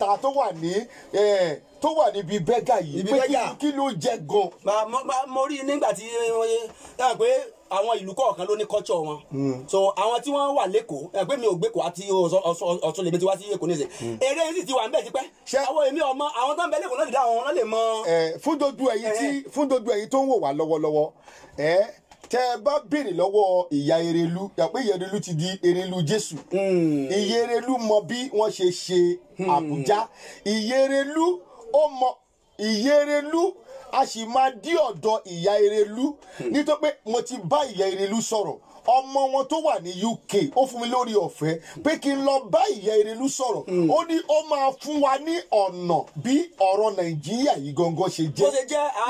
mẹ́ta tó wà ní tó wà níbi bẹ́gà yìí, pé kí ló jẹ́ gan. Mo rí nígbà tí wọ́n pé àwọn ìlú kọ̀ọ̀kan ló ní culture wọn. So àwọn tí wọ́n wà lẹ́kọ̀ọ́ ẹ pé mi ò gbẹ́kọ̀ọ́ àti Ọ̀ṣun lèmi ti wá sí Èkó nísìn. Eré yìí sì ti wà ń bẹ̀ tipẹ́. Àwọn èmi ọmọ àwọn tó ń bẹ lẹ́kọ̀ọ́ náà lè dá àwọn náà lè mọ. Fún dodo ẹ̀yin tí fún dodo ẹ̀yin tó ń wò wá lọ́wọ́lọ́wọ́, ẹ tẹ́ ẹ bá béèrè lọ́wọ́ ìyá Erelu, pé ìyá Erelu ti di Erelu Jésù. Ìyá Erelu mọ bí wọ́n ṣe ṣe Àbújá. Ìyá Erelu ó mọ Ìyá Erelu, a sì máa dí ọ̀dọ̀ ìyá Erelu nítorí pé mo ti bá ìyá Erelu sọ̀rọ̀. Ọmọ wọn tó wà ní UK ó fún mi lórí ọ̀fẹ́ pé kí n lọ bá ìyá Erelu sọ̀rọ̀. Ó ní ó máa fún wa ní ọ̀nà bí ọ̀rọ̀ Nàìjíríà yìí gangan ṣe jẹ́.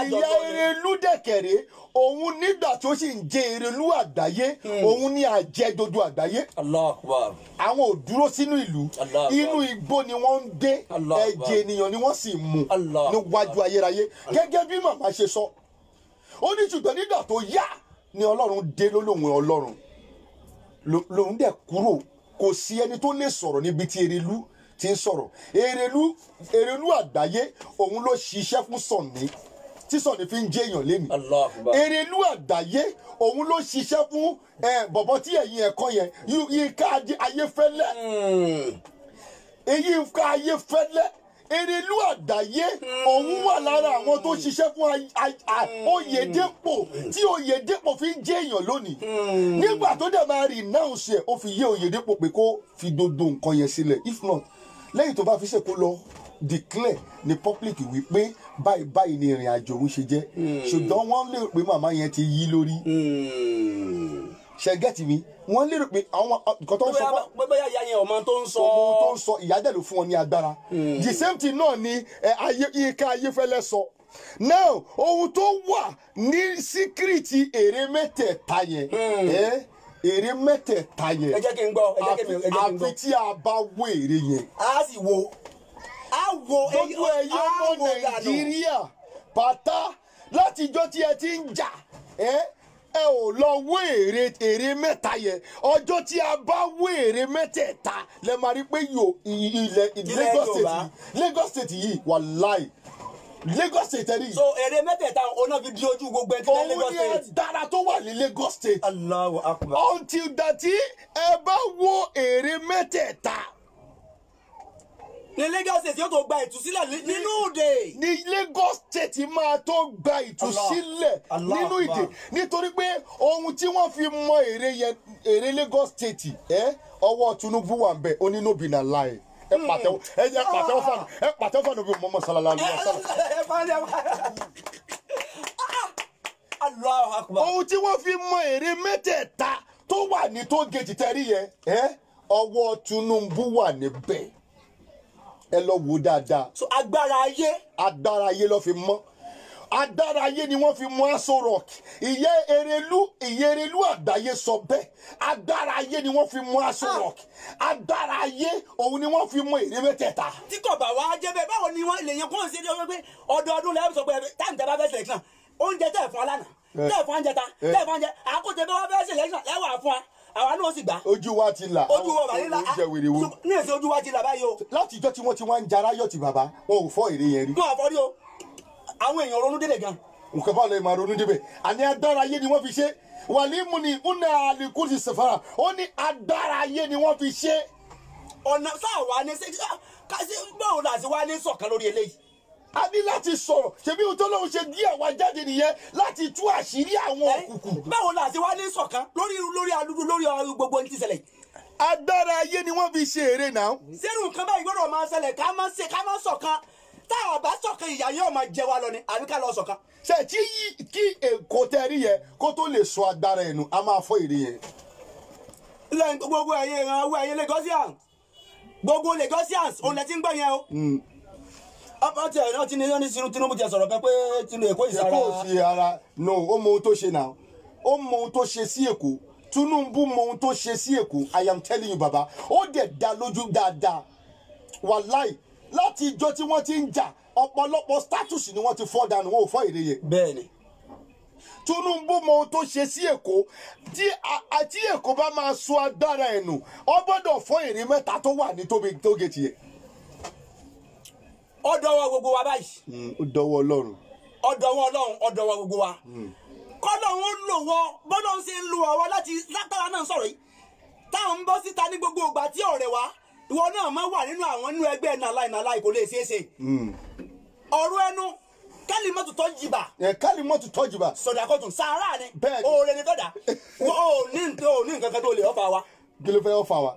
Ìyá Erelu dẹ̀kẹ̀rẹ́ òun nígbà tó sì ń jẹ́ Erelu àgbáyé, òun ní àjẹ dodo àgbáyé. Àwọn ò dúró sínú ìlú, inú igbó ni wọ́n ń dé, ẹ̀jẹ̀ ènìyàn ni wọ́n sì mú níwájú ayérayé. Gẹ́gẹ́ bí màmá ṣe sọ, ó ní ṣùgbọ́n nígbà tó yá ni Ọlọ́run dé lólóhùn Ọlọ́run lòun dẹ̀ kúrò. Kò sí ẹni tó lè sọ̀rọ̀ níbi tí Erelu ti ń sọ̀rọ̀. Erelu àgbáyé òun ló ṣiṣẹ́ fún Sọ̀ní tí Sọ̀ní fi ń jẹ́ èèyàn lẹ́nu. Erelu àgbáyé òun ló ṣiṣẹ́ fún bọ̀bọ̀ tí ẹ̀yin ẹ̀kọ́ yẹn Yínká Ayéfẹ́lẹ́. Yínká Ayéfẹ́lẹ́, Erelu àgbáyé òun wà lára àwọn tó ṣiṣẹ́ fún Oyèdépò tí Oyèdépò fi ń jẹ́ èèyàn lónìí. Nígbà tó dẹ̀ máa rí náà ṣe ó fi yé Oyèdépò pé kó fi gbogbo nǹkan yẹn sílẹ̀, if not lẹ́yìn tó bá fi ṣe kó lọ declare ní public wípé báyìí báyìí ni ìrìn àjò òun ṣe jẹ́. Ṣùgbọ́n wọ́n lérò pé màmá yẹn ti yí lórí. Ṣe gẹ́tì mi, wọ́n lérò pé àwọn nǹkan tó ń sọ pé bóyá ìyá yẹn ọmọ tó ń sọ ọmọ tó ń sọ, ìyá dẹ̀ ló fún wọn ní agbára. The same thing náà ni Yínká Ayéfẹ́lẹ́ sọ. Now ohun tó wà ní síkírìtì èrè mẹ́tẹ̀ẹ̀ta yẹn, èrè mẹ́tẹ̀ẹ̀ta yẹn, ẹ jẹ́ kí n gbọ́, ẹ jẹ́ kí n gbọ́, àfi tí a bá wó èrè yẹn, a sì wo a wo gbogbo ẹ̀yin ọmọ Nàìjíríà pátá látijọ́ tí ẹ ti ń jà ẹ ò lọ wó èrè mẹ́ta yẹn. Ọjọ́ tí a bá wó èrè mẹ́tẹ̀ẹ̀ta lẹ máa rí pé ilẹ̀ Lagos State yìí wàláì Lagos State rí. So èrè mẹ́tẹ̀ẹ̀ta òun náà fi di ojú gbogbo ẹtí ní Lagos State. Òun ni agbára tó wà ní Lagos State. Allahu Akbar. Until that ẹ bá wó èrè mẹ́tẹ̀ẹ̀ta ní Lagos State yóò tó gba ìtúsílẹ̀ nínú ìdè. Ní Lagos State máa tó gba ìtúsílẹ̀ nínú ìdè, nítorí pé ohun tí wọ́n fi mọ èrè yẹn, èrè Lagos State ọwọ́ Tinubu wà ń bẹ̀, ó ní no be na lie. Ẹ pàtẹ́wọ́, ẹ pàtẹ́wọ́ fún ẹ pàtẹ́wọ́ fún bí mọ́mọ́ sálálá ló wà sálà. Ohun tí wọ́n fi mọ èrè mẹ́tẹ̀ẹ̀ta tó wà ní tó gèjì tẹ́rí yẹn, ọwọ́ Tinubu wà níbẹ̀. Ẹ lọ wò dáadáa. So agbára ayé. Agbára ayé ló fi mọ́. Agbára ayé ni wọ́n fi mọ́ Aso Rock. Ìyẹ́ Erelu àgbáyé sọ bẹ́ẹ̀. Agbára ayé ni wọ́n fi mọ́ Aso Rock. Agbára ayé òun ni wọ́n fi mọ́ èrè mẹ́tẹ̀ẹ̀ta. Tí kò bá wá jẹ́ bẹ́ẹ̀, báwo ni wọ́n lè yan kó ń ṣe ní ọjọ́ pé ọdọọdún lẹ́yìn sọ pé táìmù tẹ́ bá fẹ́ selection, oúnjẹ tẹ́ fún wa lánàá, tẹ́ fún oúnjẹ ta, tẹ́ fún oúnjẹ, àkójẹ bá wá fẹ́ selection lẹ́wà fún wa. Àwa náà sì gbà. Ojú wa ti là. Ojú wa wà nílà. Ní èsì ojú wa ti là báyìí o. Láti ìjọ́ tí wọ́n ti wá ń jara yọ̀tì bàbá, wọn ò fọ́ èrè yẹn rí. Wọn àfọ́rí o, àwọn èèyàn ronú débẹ̀ gan. Nǹkan báwo lè máa ronú débẹ̀? Àní agbára ayé ni wọ́n fi ṣe. Wàlímù ni una alikú ti sèfara. Ó ní agbára ayé ni wọ́n fi ṣe. Ọ̀nà sáà wà ní báwo la ṣe wá ní ṣọ̀kan lórí eléyìí? A ní láti sọ̀rọ̀, ṣebí ohun tó lóun ṣe gbé àwa jáde nìyẹn láti tú àṣírí àwọn òkùnkùn. Báwo la ṣe wá ní ṣọ̀kan lórí lórí alúdú lórí gbogbo ohun tí ṣẹlẹ̀? Agbára ayé ni wọ́n fi ṣe eré náà. Sẹ́nu nǹkan báyìí gbọ́dọ̀ máa ṣẹlẹ̀ ká má ṣe ká má ṣọ̀kan. Tá a bá ṣọ̀kan ìyà yóò máa jẹ wá lọ ni àbí ká lọ ṣọ̀kan. Ṣé tí kí Èkó tẹ́rí yẹn kó tó lè sọ agbára ẹnu, a máa fọ́ èrè yẹn. Lẹ́yìn gbogbo ẹ̀yin ìran ẹ̀yin Lagosians, gbogbo Lagosians òun lẹ ti ń gbọ́ yẹn o. Ọtí ẹ̀ náà ti ní ní Tinubu ti sọ̀rọ̀ kan pé Tinubu Èkó ìsara. Èkó sí ara no, ó mọ ohun tó ṣe náà, ó mọ ohun tó ṣe sí Èkó. Tinubu mọ ohun tó ṣe sí Èkó. I am telling you baba, ó dẹ̀ dá lójú dáadáa. Wàláì láti ìjọ tí wọ́n ti ń jà, ọ̀pọ̀lọpọ̀ status ni wọ́n ti fọ́ dànù, wọn ò fọ́ èrè yẹn. Bẹ́ẹ̀ni. Tinubu mọ ohun tó ṣe sí Èkó. Tí Èkó bá máa sọ agbára ẹ̀ nù, ó gbọ́dọ̀ fọ́ èrè mẹ́ta tó wà ní tógèètì yẹn. Ọ̀dọ̀ gbogbo wa báyìí. Ó dọwọ́ Ọlọ́run. Ọ̀dọ̀wọ́ Ọlọ́run, ọ̀dọ̀wọ́ gbogbo wa. Kọ́lọ́run ó lò wọ́ bọ́lọ́run ṣe ń lo àwa láti látara náà sọ̀rọ̀ yìí. Táwọn ń bọ́ síta ní gbogbo ìgbà tí ọ̀rẹ́ wa, ìwọ náà máa wà nínú àwọn nínú ẹgbẹ́ nàláì kò lè ṣeé ṣe. Ọ̀rọ̀ ẹnu kálímọ́tò tó jìbà. Kálímọ́tò tó jìbà. Sọ̀dàkọ̀tún sàárà ni. Oore ni fẹ́dà. O ní nǹkan kan tó lè ọ̀fà wa. Kí ló fẹ́ ọ̀fà wa?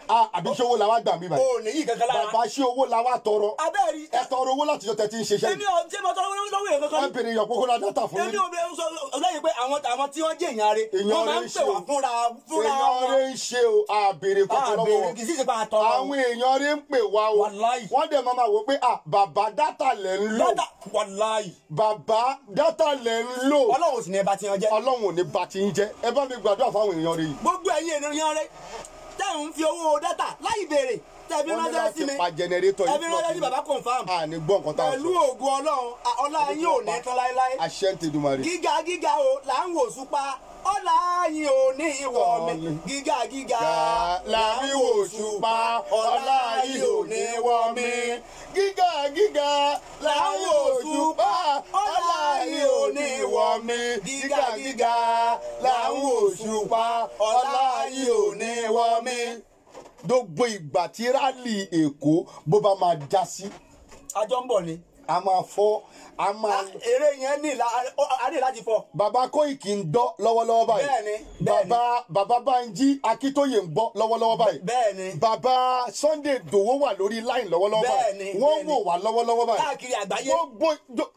Àbí ṣé owó la wá gbà mí báyìí? O ní yìí kankan lára. Bàbá ṣé owó la wá tọrọ? Abẹ́rẹ́ ẹ tọrọ owó láti jọ tẹ ti ń ṣiṣẹ́. Èmi ò ṣe mo tọrọ owó lọ́wọ́ èèyàn kankan. Ẹ bèrè ìyọ̀ kókó la dátà fún mi. Èmi ò bẹ sọ lẹ́yìn pé àwọn tí wọ́n jẹ́ èèyàn rẹ̀ wọ́n máa ń pè wá fúnra wọn. Èèyàn rẹ̀ ń ṣe o, àbèrè kókó lọ́wọ́ wọn. Kì í sì ṣe pa àtọrọ. Àwọn èèyàn rẹ̀ ń pè wá o. Wàláì. Wọ́n dẹ̀ máa wò pé bàbá dátà lẹ̀ ń lò. Wàláì. Bàbá dátà lẹ̀ ń lò. Ọlọ́run sì ní ẹ bá ti yan jẹ́. Ọlọ́run ò ní bá ti ń jẹ́. Ẹ bá mi gbàdúrà fáwọn èèyàn rẹ̀ yìí. Gbogbo ẹ̀yin ènìyàn rẹ̀ tẹ́ ń fi owó dátà láì béèrè tẹ́ fi ránṣẹ́ sí mi ẹ fi ránṣẹ́ sí bàbá confam pẹ̀lú ògùn Ọlọ́run ọlá yín ò ní tán láéláé. Àṣẹ ń tẹdùmarè. Gíga gíga o là ń wò súpa ọlá yín ò ní ìwọ̀ mi. Gíga gíga là ń wò súpa ọlá yín ò ní wọ̀ mi. Gíga gíga là ń wò súpa ọlá yín ò ní wọ̀ mi. Gíga gíga là ń wò súpa ọlá yín ò ní wọ̀ mi. Gbogbo ìgbà tí rálì Èkó bó bá máa já sí. Àjọ ń bọ̀ ni. A máa fọ́, a máa. Eré yẹn ní a ní láti fọ́. Bàbá Kóìkì ń dọ́ lọ́wọ́lọ́wọ́ báyìí. Bẹ́ẹ̀ni, bẹ́ẹ̀ni. Bàbá Bánjí Akíntóyè ń gbọ́ lọ́wọ́lọ́wọ́ báyìí. Bẹ́ẹ̀ni. Bàbá Sunday Ìgbòho wà lórí line lọ́wọ́lọ́wọ́ báyìí. Bẹ́ẹ̀ni. Wọ́n wò wá lọ́wọ́lọ́wọ́ báyìí. Káàkiri àgbáyé. Gbogbo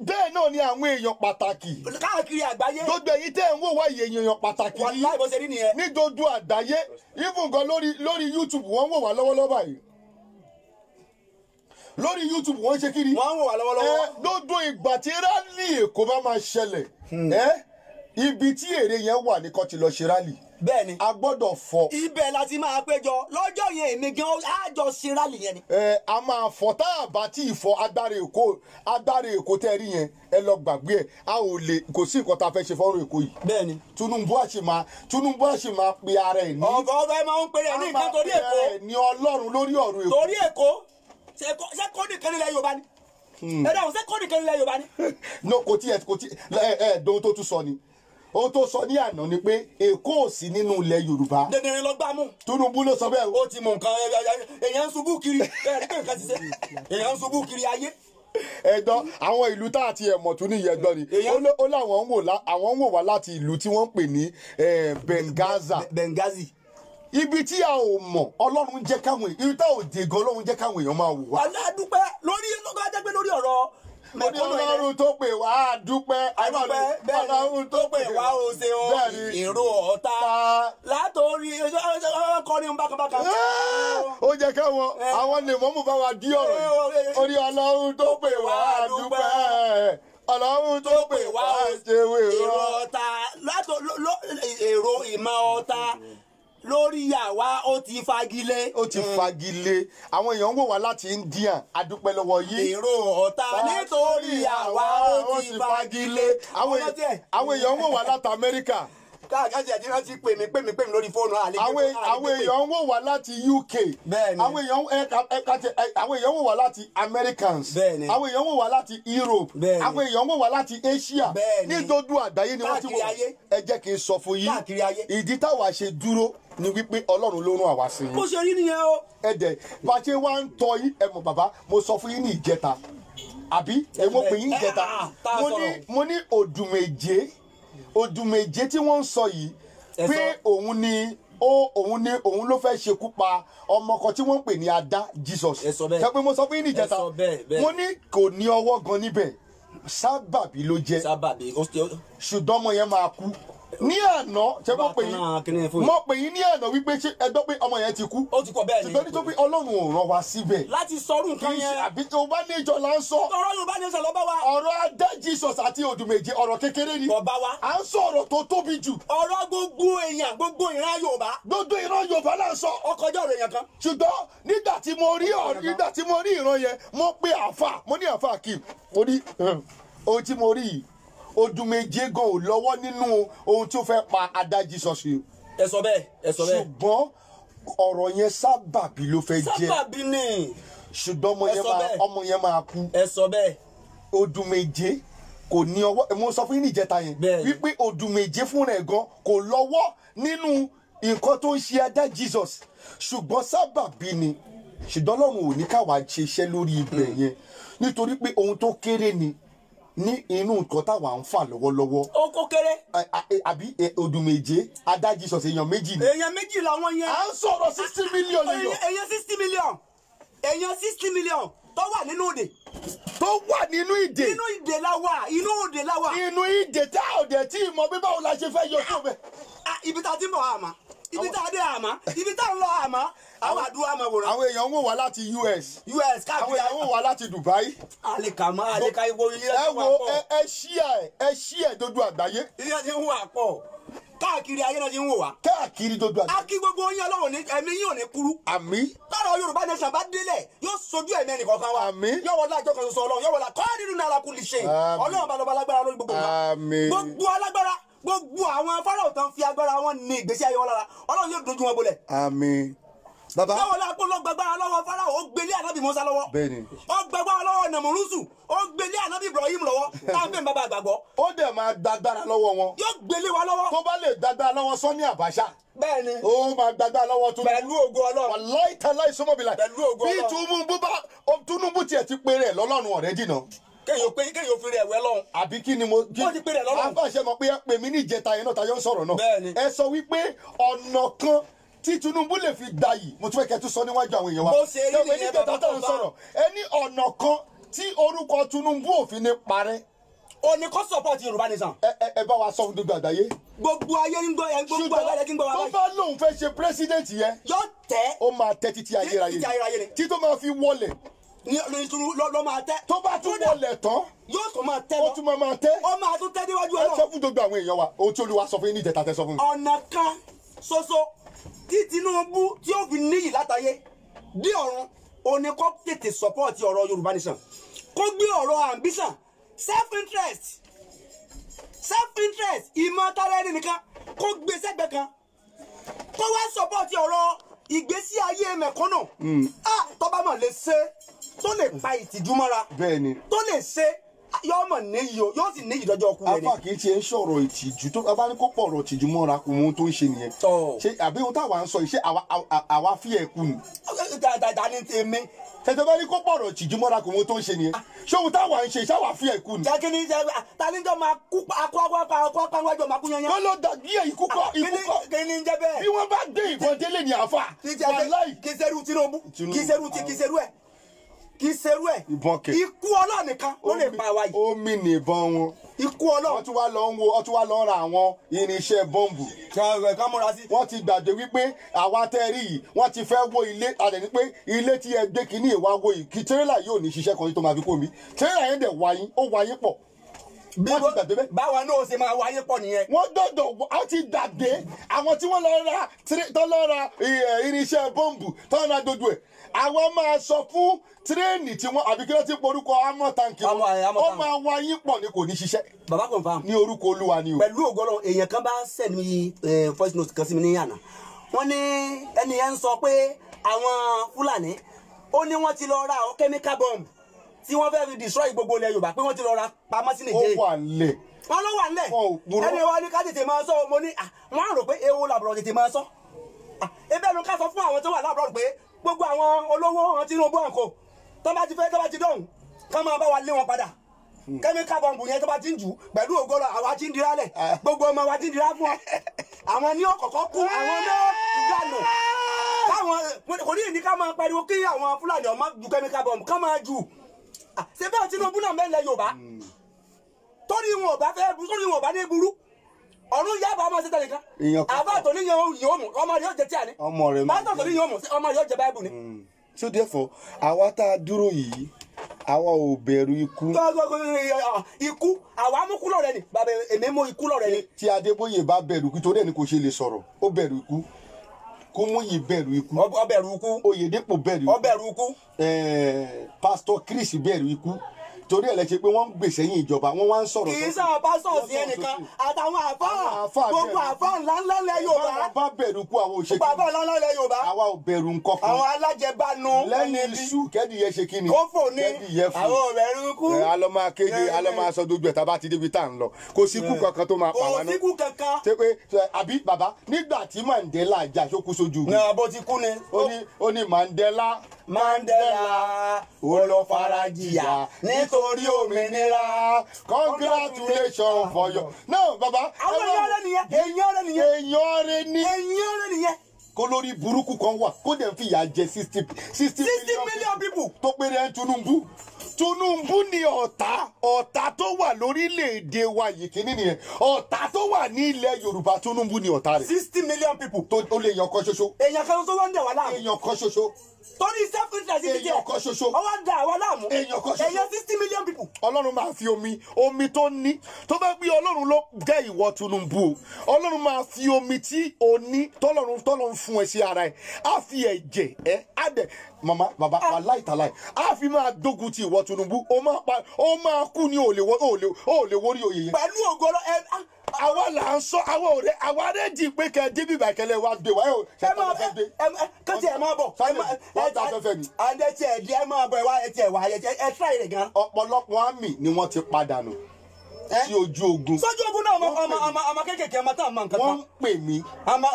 bẹ́ẹ̀ náà ni àwọn èèyàn pàtàkì. Káàkiri àgbáyé. Gbogbo ẹ̀yin tẹ́ ń wò wá èèyàn pàtàkì ní. Wàláì bó ṣe rí nìyẹn. Ní gbogbo àgbáyé, even gan lórí YouTube wọ́n wò wá lọ́wọ́lọ́wọ́ báyìí. Lórí YouTube wọ́n ṣe kiri. Wọ́n ń wò wá lọ́wọ́lọ́wọ́. Gbogbo ìgbà tí rálì Èkó bá máa ṣẹlẹ̀, ibi tí èrè yẹn wà ní kó ti lọ ṣe rálì. Bẹ́ẹ̀ni. A gbọ́dọ̀ fọ. Ibẹ̀ la ti máa péjọ lọ́jọ́ yẹn èmi gan á jọ ṣe rálì yẹn ni. A máa fọ tá a bá tí ì fọ agbára Èkó tẹ́ rí yẹn ẹ lọ gbàgbé ẹ a ò lè kò sí nǹkan tá a fẹ́ ṣe fọ́nrán Èkó yìí. Bẹ́ẹ̀ni. Tinubu á sì máa pe ara ẹ̀ ní. Ọ̀gá ọba ẹ máa ń pèrè ní nǹkan torí Èkó. A máa pe ara ẹ̀ ní Ọlọ́run lórí ọ̀run Èkó. Torí Èkó ṣé kó nìkan nílẹ̀ Yorùbá ni? Ẹ dáhùn ṣé kó nìkan nílẹ̀ Yorùbá ni? No kò tí ẹ dóhun tó tún sọ ni. Ohun tó sọ ní àná ni pé Èkó ò sí nínú ilẹ̀ Yorùbá. Dandan lọ gbá mú. Tinubu ló sọ bẹ́ẹ̀. Ó ti mọ nǹkan èèyàn ń ṣubú kiri bẹ́ẹ̀ ni pé nǹkan ti ṣe èèyàn ń ṣubú kiri ayé. Ẹ̀dọ́ àwọn ìlú tá àti ẹ̀mọ̀ tún ní ìyẹn ni ó láwọn ń wò wá láti ìlú tí wọ́n ń pè ní Benghazi. Benghazi. Ibi tí a ò mọ̀ Ọlọ́run jẹ́ káwọn ibi tá ò dé gan Ọlọ́run jẹ́ káwọn èèyàn máa wò wá. Aládùúpẹ́ lórí lọ́jọ́ lórí ọ̀rọ̀ Ọlọ́run tó pè wá dúpẹ́ Ọlọ́run tó pè wá o ṣeun èrò ọ̀tá látòrí ọkọrin bákanbákan. Ó jẹ́ káwọn àwọn lè mọ́mú bá wa dí ọ̀rọ̀ yìí orí Ọlọ́run tó pè wá dúpẹ́ Ọlọ́run tó pè wá ṣeun èrò ọ̀tá èrò ìmọ̀ ọ̀tá lórí àwa ó ti fagilé. Ó ti fagilé àwọn èèyàn ń wò wá láti India adúpẹ́ lọ́wọ́ yìí. Èrò ọ̀tá nítorí àwa ó ti fagilé. Àwọn èèyàn ń wò wá láti Amẹ́ríkà. Káàkiri àti rántí pè mí lórí fóònù àlejò. Àwọn èèyàn ń wò wá láti UK. Bẹ́ẹ̀ni. Àwọn èèyàn ń wò wá láti Americans. Bẹ́ẹ̀ni. Àwọn èèyàn ń wò wá láti Europe. Bẹ́ẹ̀ni. Àwọn èèyàn ń wò wá láti Asia. Bẹ́ẹ̀ni. Ní gbogbo àgbáyé ni wọ́n ti wò. Káàkiri ayé. Ẹ jẹ́ kí n sọ fún yín. Káàkiri ayé. Ìdí táwa ṣe dúró ni wípé Ọlọ́run ló rán àwa sí yín. Bó ṣe rí nìyẹn o. Ẹ dẹ̀ bá ṣe wá ń tọ́ yín ẹ mọ̀ bàbá mo sọ fún yín ní ìjẹta àbí èmo pè yín ìjẹta mo ní Odùméje tí wọ́n ń sọ yìí pé òun ni òun ló fẹ́ ṣekú pa ọmọ kan tí wọ́n ń pè ní Adá Jesus. Ṣé pé mo sọ fún yín ní ìjẹta mo ní kò ní ọwọ́ gan níbẹ̀ sábàbí ló jẹ́ ṣùgbọ́n ọmọ yẹn máa kú ní àná. Ṣé mo pè yín mo pè yín ní àná wípé ṣé ẹ gbọ́ pé ọmọ yẹn ti kú. Ó ti kọ bẹ́ẹ̀ ni. Ṣùgbọ́n nítorí Ọlọ́run ò rán wa síbẹ̀. Láti sọrú nǹkan yẹn. Àbí Yorùbá Nation là ń sọ. Ọ̀rọ̀ Yorùbá Nation ló bá wa. Ọ̀rọ̀ Adá Jesus àti Odùméje ọ̀rọ̀ kékeré ni. Kò bá wa. À ń sọ ọ̀rọ̀ tó tóbi jù. Ọ̀rọ̀ gbogbo èèyàn gbogbo ìran Yorùbá. Gbogbo ìran Yorùbá là ń sọ. Ó kọjá ọ̀rọ̀ èèyàn kan. Ṣùgbọ́n nígbà tí mo rí ìran yẹn mo pe àáfà mo ní àáfà kí mo ní ohun tí mo rí yìí Odùméje gan ò lọ́wọ́ nínú ohun tí ó fẹ́ pa Adá Jesus yìí. Ẹ sọ bẹ́ẹ̀ ẹ sọ bẹ́ẹ̀. Ṣùgbọ́n ọ̀rọ̀ yẹn sábàbí ló fẹ́ jẹ́. Sábàbí ni. Ṣùgbọ́n ọmọ yẹn máa kú. Ẹ sọ bẹ́ẹ̀. Odùméje kò ní ọwọ́. Mo sọ fún yín ní ìjẹta yẹn wípé Odùméje fúnra ẹ̀ gan kò lọ́wọ́ nínú nǹkan tó ń ṣe Ada Jesus, ṣùgbọ́n sábàbí ni. Ṣùgbọ́n Ọlọ́run ò ní káwa ṣe iṣẹ́ lórí ibẹ̀ yẹn, nítorí pé ohun tó kéré ni ní inú nǹkan táwa ń fà lọ́wọ́lọ́wọ́. Ó kó kéré. Àbí Odùméje Ada Jesus èèyàn méjì ni. Èèyàn méjì làwọn yẹn. À ń sọ̀rọ̀ 60 million èèyàn. Èèyàn 60 million. Èèyàn 60 million tó wà nínú òde. Tó wà nínú ìdè. Inú ìdè la wà, inú òde la wà. Inú ìdè tá ò dẹ̀ tí ì mọ bí báwo la ṣe fẹ́ yọ tó bẹ̀. Ibi tá a ti ń bọ̀ àmọ́, ibi tá a dé àmọ́, ibi tá a ń lọ àmọ́, àwọn àdúrà máa wòran. Àwọn èèyàn ń wò wá láti US. US káàkiri. Àwọn èèyàn ń wò wá láti Dubai. Àlekà mọ́ àlekà ìwo ilé ẹ wo ẹ ṣí ẹ dojú àgbáyé. Ilé ti ń wà pọ̀ káàkiri ayé náà ti ń wò wá. Káàkiri dojú àgbáyé. A kí gbogbo yín Ọlọ́run ní ẹ̀mí yín ò ní kúrú. Àmín. Tọ́rọ̀ Yorùbá nation bá délẹ̀ yóò sojú ẹ̀mí ẹnìkọ̀ọ̀kan wa. Àmín. Yóò wọlé àjọ kan ṣoṣo Ọlọ́run, yóò wọlé kọ́ nínú náírà kú lè ṣe. Ọlọ́run bá lọ́ba alágbára lórí gbogbo wa. Àmín. Gbogbo alágbára, gbogbo àwọn Fáráò tán fi agbára wọn ní ìgbésí ayé wọn lára, Ọlọ́run yóò dojú wọn bolẹ̀. Àmín. Bàbá. Báwo la kó lọ gbàgbára lọ́wọ́ Fáráò, ó gbélé ànábì Mùsá lọ́wọ́. Bẹ́ẹ̀ni. Ó gbàgbára lọ́wọ́ Nàmúrúsù, ó gbélé ànábì Ibrahim lọ́wọ́, táwọn bẹ́ẹ̀ bàbá àgbàgbọ́. Ó dẹ̀ máa gbàgbára lọ́wọ́ wọn. Yóò gbélé wa lọ́wọ́. Tó bá lè gbàgbára lọ́wọ́ Sani Abacha. Bẹ́ẹ̀ni. Ó máa gbàgbára lọ́wọ́ Tinubu. Pẹ̀lú ògo Ọlọ́run. Wàláhì tàláhì sọ́mọ́bìlà. Pẹ̀lú ògo Ọlọ́run. Bí Tinubu bá Tinubu tiẹ̀ ti péré ẹ̀ lọ́lọ́run ọ̀rẹ́ jìnnà. Kéèyàn fi rẹ̀ wẹ́ lọ́hùn. Àbí kí ni mo. Ó ti péré lọ́lọ́run. Àfàṣẹ mọ̀ pé ẹ pè mí ní ìjẹta yẹn náà tayọ ń sọ̀rọ̀ náà. Bẹ́ẹ̀ni. Ẹ sọ wípé ọ̀nà kan tí Tinubu lè fi gbayì, mo tún fẹ́ kẹ́ tún sọ níwájú àwọn èèyàn wa. Bó ṣe rí nìyẹn bàbá tó ń sọ̀rọ̀. Ẹ ní ọ̀nà kan tí orúkọ Tinubu ò fi ní parẹ́. Ó ní kó support Yorùbá nation. Ẹ bá wa sọ fún gbogbo àgbáyé. Gbogbo ayé ń gbọ́ ẹ, gbogbo ayé ń gbọ́ wa báyìí. Tó bá lóun fẹ́ ṣe president yẹn. Yóò tẹ́. Ó máa tẹ́ títí ayérayé. Títí ayérayé ni. Tí tó máa fi wọlẹ̀. Ní ló máa tẹ́. Tó bá tún wọlẹ̀ tán. Yóò tún máa tẹ́ lọ. Ó tún máa tẹ́. Ó máa tún tẹ́ níwájú Ọlọ́run. Ẹ sọ fún gbogbo àwọn èèyàn wa ohun tí Olúwa sọ fún yín ní ìjẹta tẹ́ sọ fún mi. Ọ̀nà kan ṣoṣo tí Tinubu tí ó fi níyì látayé dé ọ̀run, ó ní kó tètè support ọ̀rọ̀ Yorùbá nation, kó gbé ọ̀rọ̀ ambition, self-interest, ìmọ̀ tara ẹni nìkan kó gbé sẹ́gbẹ̀ẹ́ kan, kó wá support ọ̀rọ̀ ìgbésí ayé mẹ̀kúnnù. Tó bá mọ̀ lè ṣe, tó lè pa ìtìjú mọ́ra, tó lè ṣe, yóò mọ̀ níyì o, yóò sì níyì lọ́jọ́ ọkú rẹ̀ ni. Afa kì í ṣe ń sọ̀rọ̀ ìtìjú, tó bá ní kó pọ̀ ọ̀rọ̀ ìtìjú mọ́ra kò mọ ohun tó ń ṣe nìyẹn. Ṣé àbí ohun táwa ń sọ yìí, ṣé àwa fi ẹ̀ kú ni. Dàdà ni tèmi. Tẹ̀tẹ̀ bá ní kó pọ̀ ọ̀rọ̀ ìtìjú mọ́ra kò mọ ohun tó ń ṣe nìyẹn. Ṣé ohun táwa ń ṣe, ṣáwa fi ẹ̀ kú ni. Jẹ́ kí ni ta ni jọ máa kú akọ akọ máa kú yanyan. Kó ló dà bí ikú kọ́ ikú kọ́. Kí ni ń jẹ́ bẹ́ẹ̀. Bí wọ́n bá dé ìbọn délé ní àfa. Wàláì. Kì í ṣerú Tinubu, kì í ṣerú ti, kì í ṣerú ẹ̀, kì í ṣerú ẹ̀. Ìbọn kẹ. Ikú Ọlọ́run nìkan ló lè pa wa yìí. Omi nìbọn wọn. Ikú Ọlọ́run. Wọ́n tún wá lọ ń wo, wọ́n tún wá lọ ń ra àwọn irinṣẹ́ bọ́ǹbù. Ká múra sí. Wọ́n ti gbàgbé wípé àwa tẹ́ rí yìí, wọ́n ti fẹ́ wó ilé, àdẹ̀ ní pé ilé tí ẹ gbé kínní ìwà wo yìí, kí tírélà yóò ní ṣiṣẹ́ kan tó máa fi kó mi. Tírélà yẹn dẹ̀ wáyín, ó wáyín pọ̀. Wọ́n ti gbàgbé bẹ́ẹ̀. Báwa náà ṣe máa wáyé pọ̀ nìyẹn. Wọ́n gbọ́dọ̀ á ti gbàgbé àwọn tí wọ́n lọ ra tó lọ ra irinṣẹ́ bọ́ǹbù tó ń ra dodo ẹ̀. Àwọn máa sọ fún tírẹ́ẹ̀nì tí wọ́n àbí kí wọ́n ti porúkọ amọ̀ tanki wọn. Ó máa wáyé pọ̀ ni kò ní ṣiṣẹ́. Bàbá confirm. Ní orúkọ Olúwa ni o. Pẹ̀lú ògo Ọlọ́run, èèyàn kan bá send mi voice note kan sí mi ní àná. Wọ́n ní ẹni yẹn ń sọ pé àwọn Fúlàní ó ní wọ́n ti lọ ra àwọn chemical bomb tí wọ́n fẹ́ẹ́ fi destroy gbogbo ilẹ̀ Yorùbá, pé wọ́n ti lọ ra pamọ́ sí Nàìjíríà. Ó wà nílẹ̀. Wọ́n ló wà nílẹ̀. Ẹni wa ní ká tètè máa sọ, mo ní wọ́n á rò pé ewo làbúrò tètè máa sọ. Ebe ẹnu ká sọ fún àwọn tó wà lábúrò pé gbogbo àwọn olówó àwọn Tinubu àǹkó tó bá ti fẹ́ tó bá ti dọ̀hùn ká máa bá wa lé wọn padà. Kẹ́míkà bọ̀m̀bù yẹn tó bá ti ń jù pẹ̀lú ògo lọ, àwa ti ń dira lẹ̀, gbogbo ọmọ wa ti ń dira fún ọ. Àwọn ní ọ̀kọ̀ọ̀kọ̀ kú, àwọn náà dànù. Káwọn kò ní ìní ká máa pariwo kí àwọn Fúlàní ọmọ ju kẹ́míkà bọ̀m̀bù ká máa jù. Ṣé bẹ́ẹ̀ Tinubu náà mẹ́lẹ̀ Yorùbá torí wọn ò bá fẹ́ torí wọn ò bá ní burú ọ̀run yaba ọmọ ṣe tẹ̀lé kan àbá tó ní yóò mú ọmọ rẹ̀ yóò jẹ tí a ní pásítọ̀ tó ní yóò mú ọmọ rẹ̀ yóò jẹ báìbù ni. So therefore àwa tá a dúró yìí àwa ò bẹ̀rù ikú. Ikú àwa mú kú lọ́rẹ́ ni bàbá èmi mú ikú lọ́rẹ́ ni. Tí Adébóyè bá bẹ̀rù ikú torí ẹni kò ṣe lè sọ̀rọ̀ ó bẹ̀rù ikú. Kúmúyì bẹ̀rù ikú. Ó bẹ̀rù ikú. Oyèdépò bẹ̀rù ikú. Ó bẹ̀rù ikú. Pásítọ̀ Chris bẹ̀rù ikú. Torí ẹ̀ lẹ ṣe pé wọ́n ń gbèsè yín ìjọba, wọ́n wá ń sọ̀rọ̀. Kì í sáà pásítọ̀ sí ẹnìkan, àtàwọn àfáà, gbogbo àfáà ńláńlá lẹ Yorùbá. Báwọn bá bẹ̀rù kú, àwọn òṣèlú. Gbogbo àfáà ńláńlá lẹ Yorùbá. Àwa ò bẹ̀rù nǹkan kan. Àwọn alájẹbánu. Lẹ́yìn iṣu kẹ́dìyẹ ṣe kí ni? Kó fò ní. Kẹ́dìyẹ fò. Àwọn ò bẹ̀rù kú. A lọ máa kéde, a lọ máa sọ gbogbo ẹ̀ tá a bá ti débi tá à ń lọ. Kò sí kú kankan tó máa pa wá Kò náà. sí kú kankan. Ṣé pé àbí bàbá nígbà tí Mandela jà ṣó kú sójú ogun? Náà bó ti kú ni. Ó ní Mandela. Mandela ó lọ farajìyà nítorí òmìnira. Congratulations for your. No bàbá. Àwọn èèyàn rẹ nìyẹn, èèyàn rẹ nìyẹn. Èèyàn rẹ ní. Èèyàn rẹ nìyẹn. Kó lórí burúkú kan wà kó dẹ̀ ń fìyà jẹ 60 million people. Tó péré ń Tinubu. Tinubu ni ọ̀tá tó wà lórílẹ̀‐èdè wa yìí, kìíní nìyẹn, ọ̀tá tó wà ní ilẹ̀ Yorùbá, Tinubu ni ọ̀tá rẹ̀. 60 million people. Tó ó lè yan kan ṣoṣo. Èèyàn kan tó wá ń dẹ̀ wá láàmú. Èèyàn kan ṣoṣo. Torí self interest ti jẹ́. Èèyàn kan ṣoṣo. Ó wá ń dà wá láàmú. Èèyàn kan ṣoṣo. Èèyàn 60 million people. Ọlọ́run máa fi omi tó ní tó bá gbé, Ọlọ́run ló gẹ́ ìwọ Tinubu o. Ọlọ́run máa fi omi tí o ní tọ́lọ́run fún ẹ sí ara ẹ, á fi ẹ̀jẹ̀ ẹ á dẹ̀ màmá bàbá wà láìtàláì, á fi máa dógun ti ìwọ Tinubu. Ó máa pa, ó máa kú ní ò lè wórí oyè yẹn. Pẹ̀lú ògo lọ ẹ. Àwa là ń sọ, àwa ò rẹ, àwa rẹ di pé kẹ débi ìbàkẹlẹ wa gbé wa ẹ Ẹ máa ẹ kán tí ẹ máa bọ̀. Wọ́n ta afẹ́fẹ́ ni. Àdé tí ẹ di ẹ máa bọ̀, ẹ wá ẹ tiẹ̀ wá ẹ tíráì rẹ̀ gan. Ọ̀pọ̀lọpọ̀ àmì ni wọ́n ti padà nù sí ojú ogun. Sójú ogun náà, ọmọ kéékèèké, ọmọ tá a mọ nǹkan kan. Wọ́n ń pè mí. Àwọn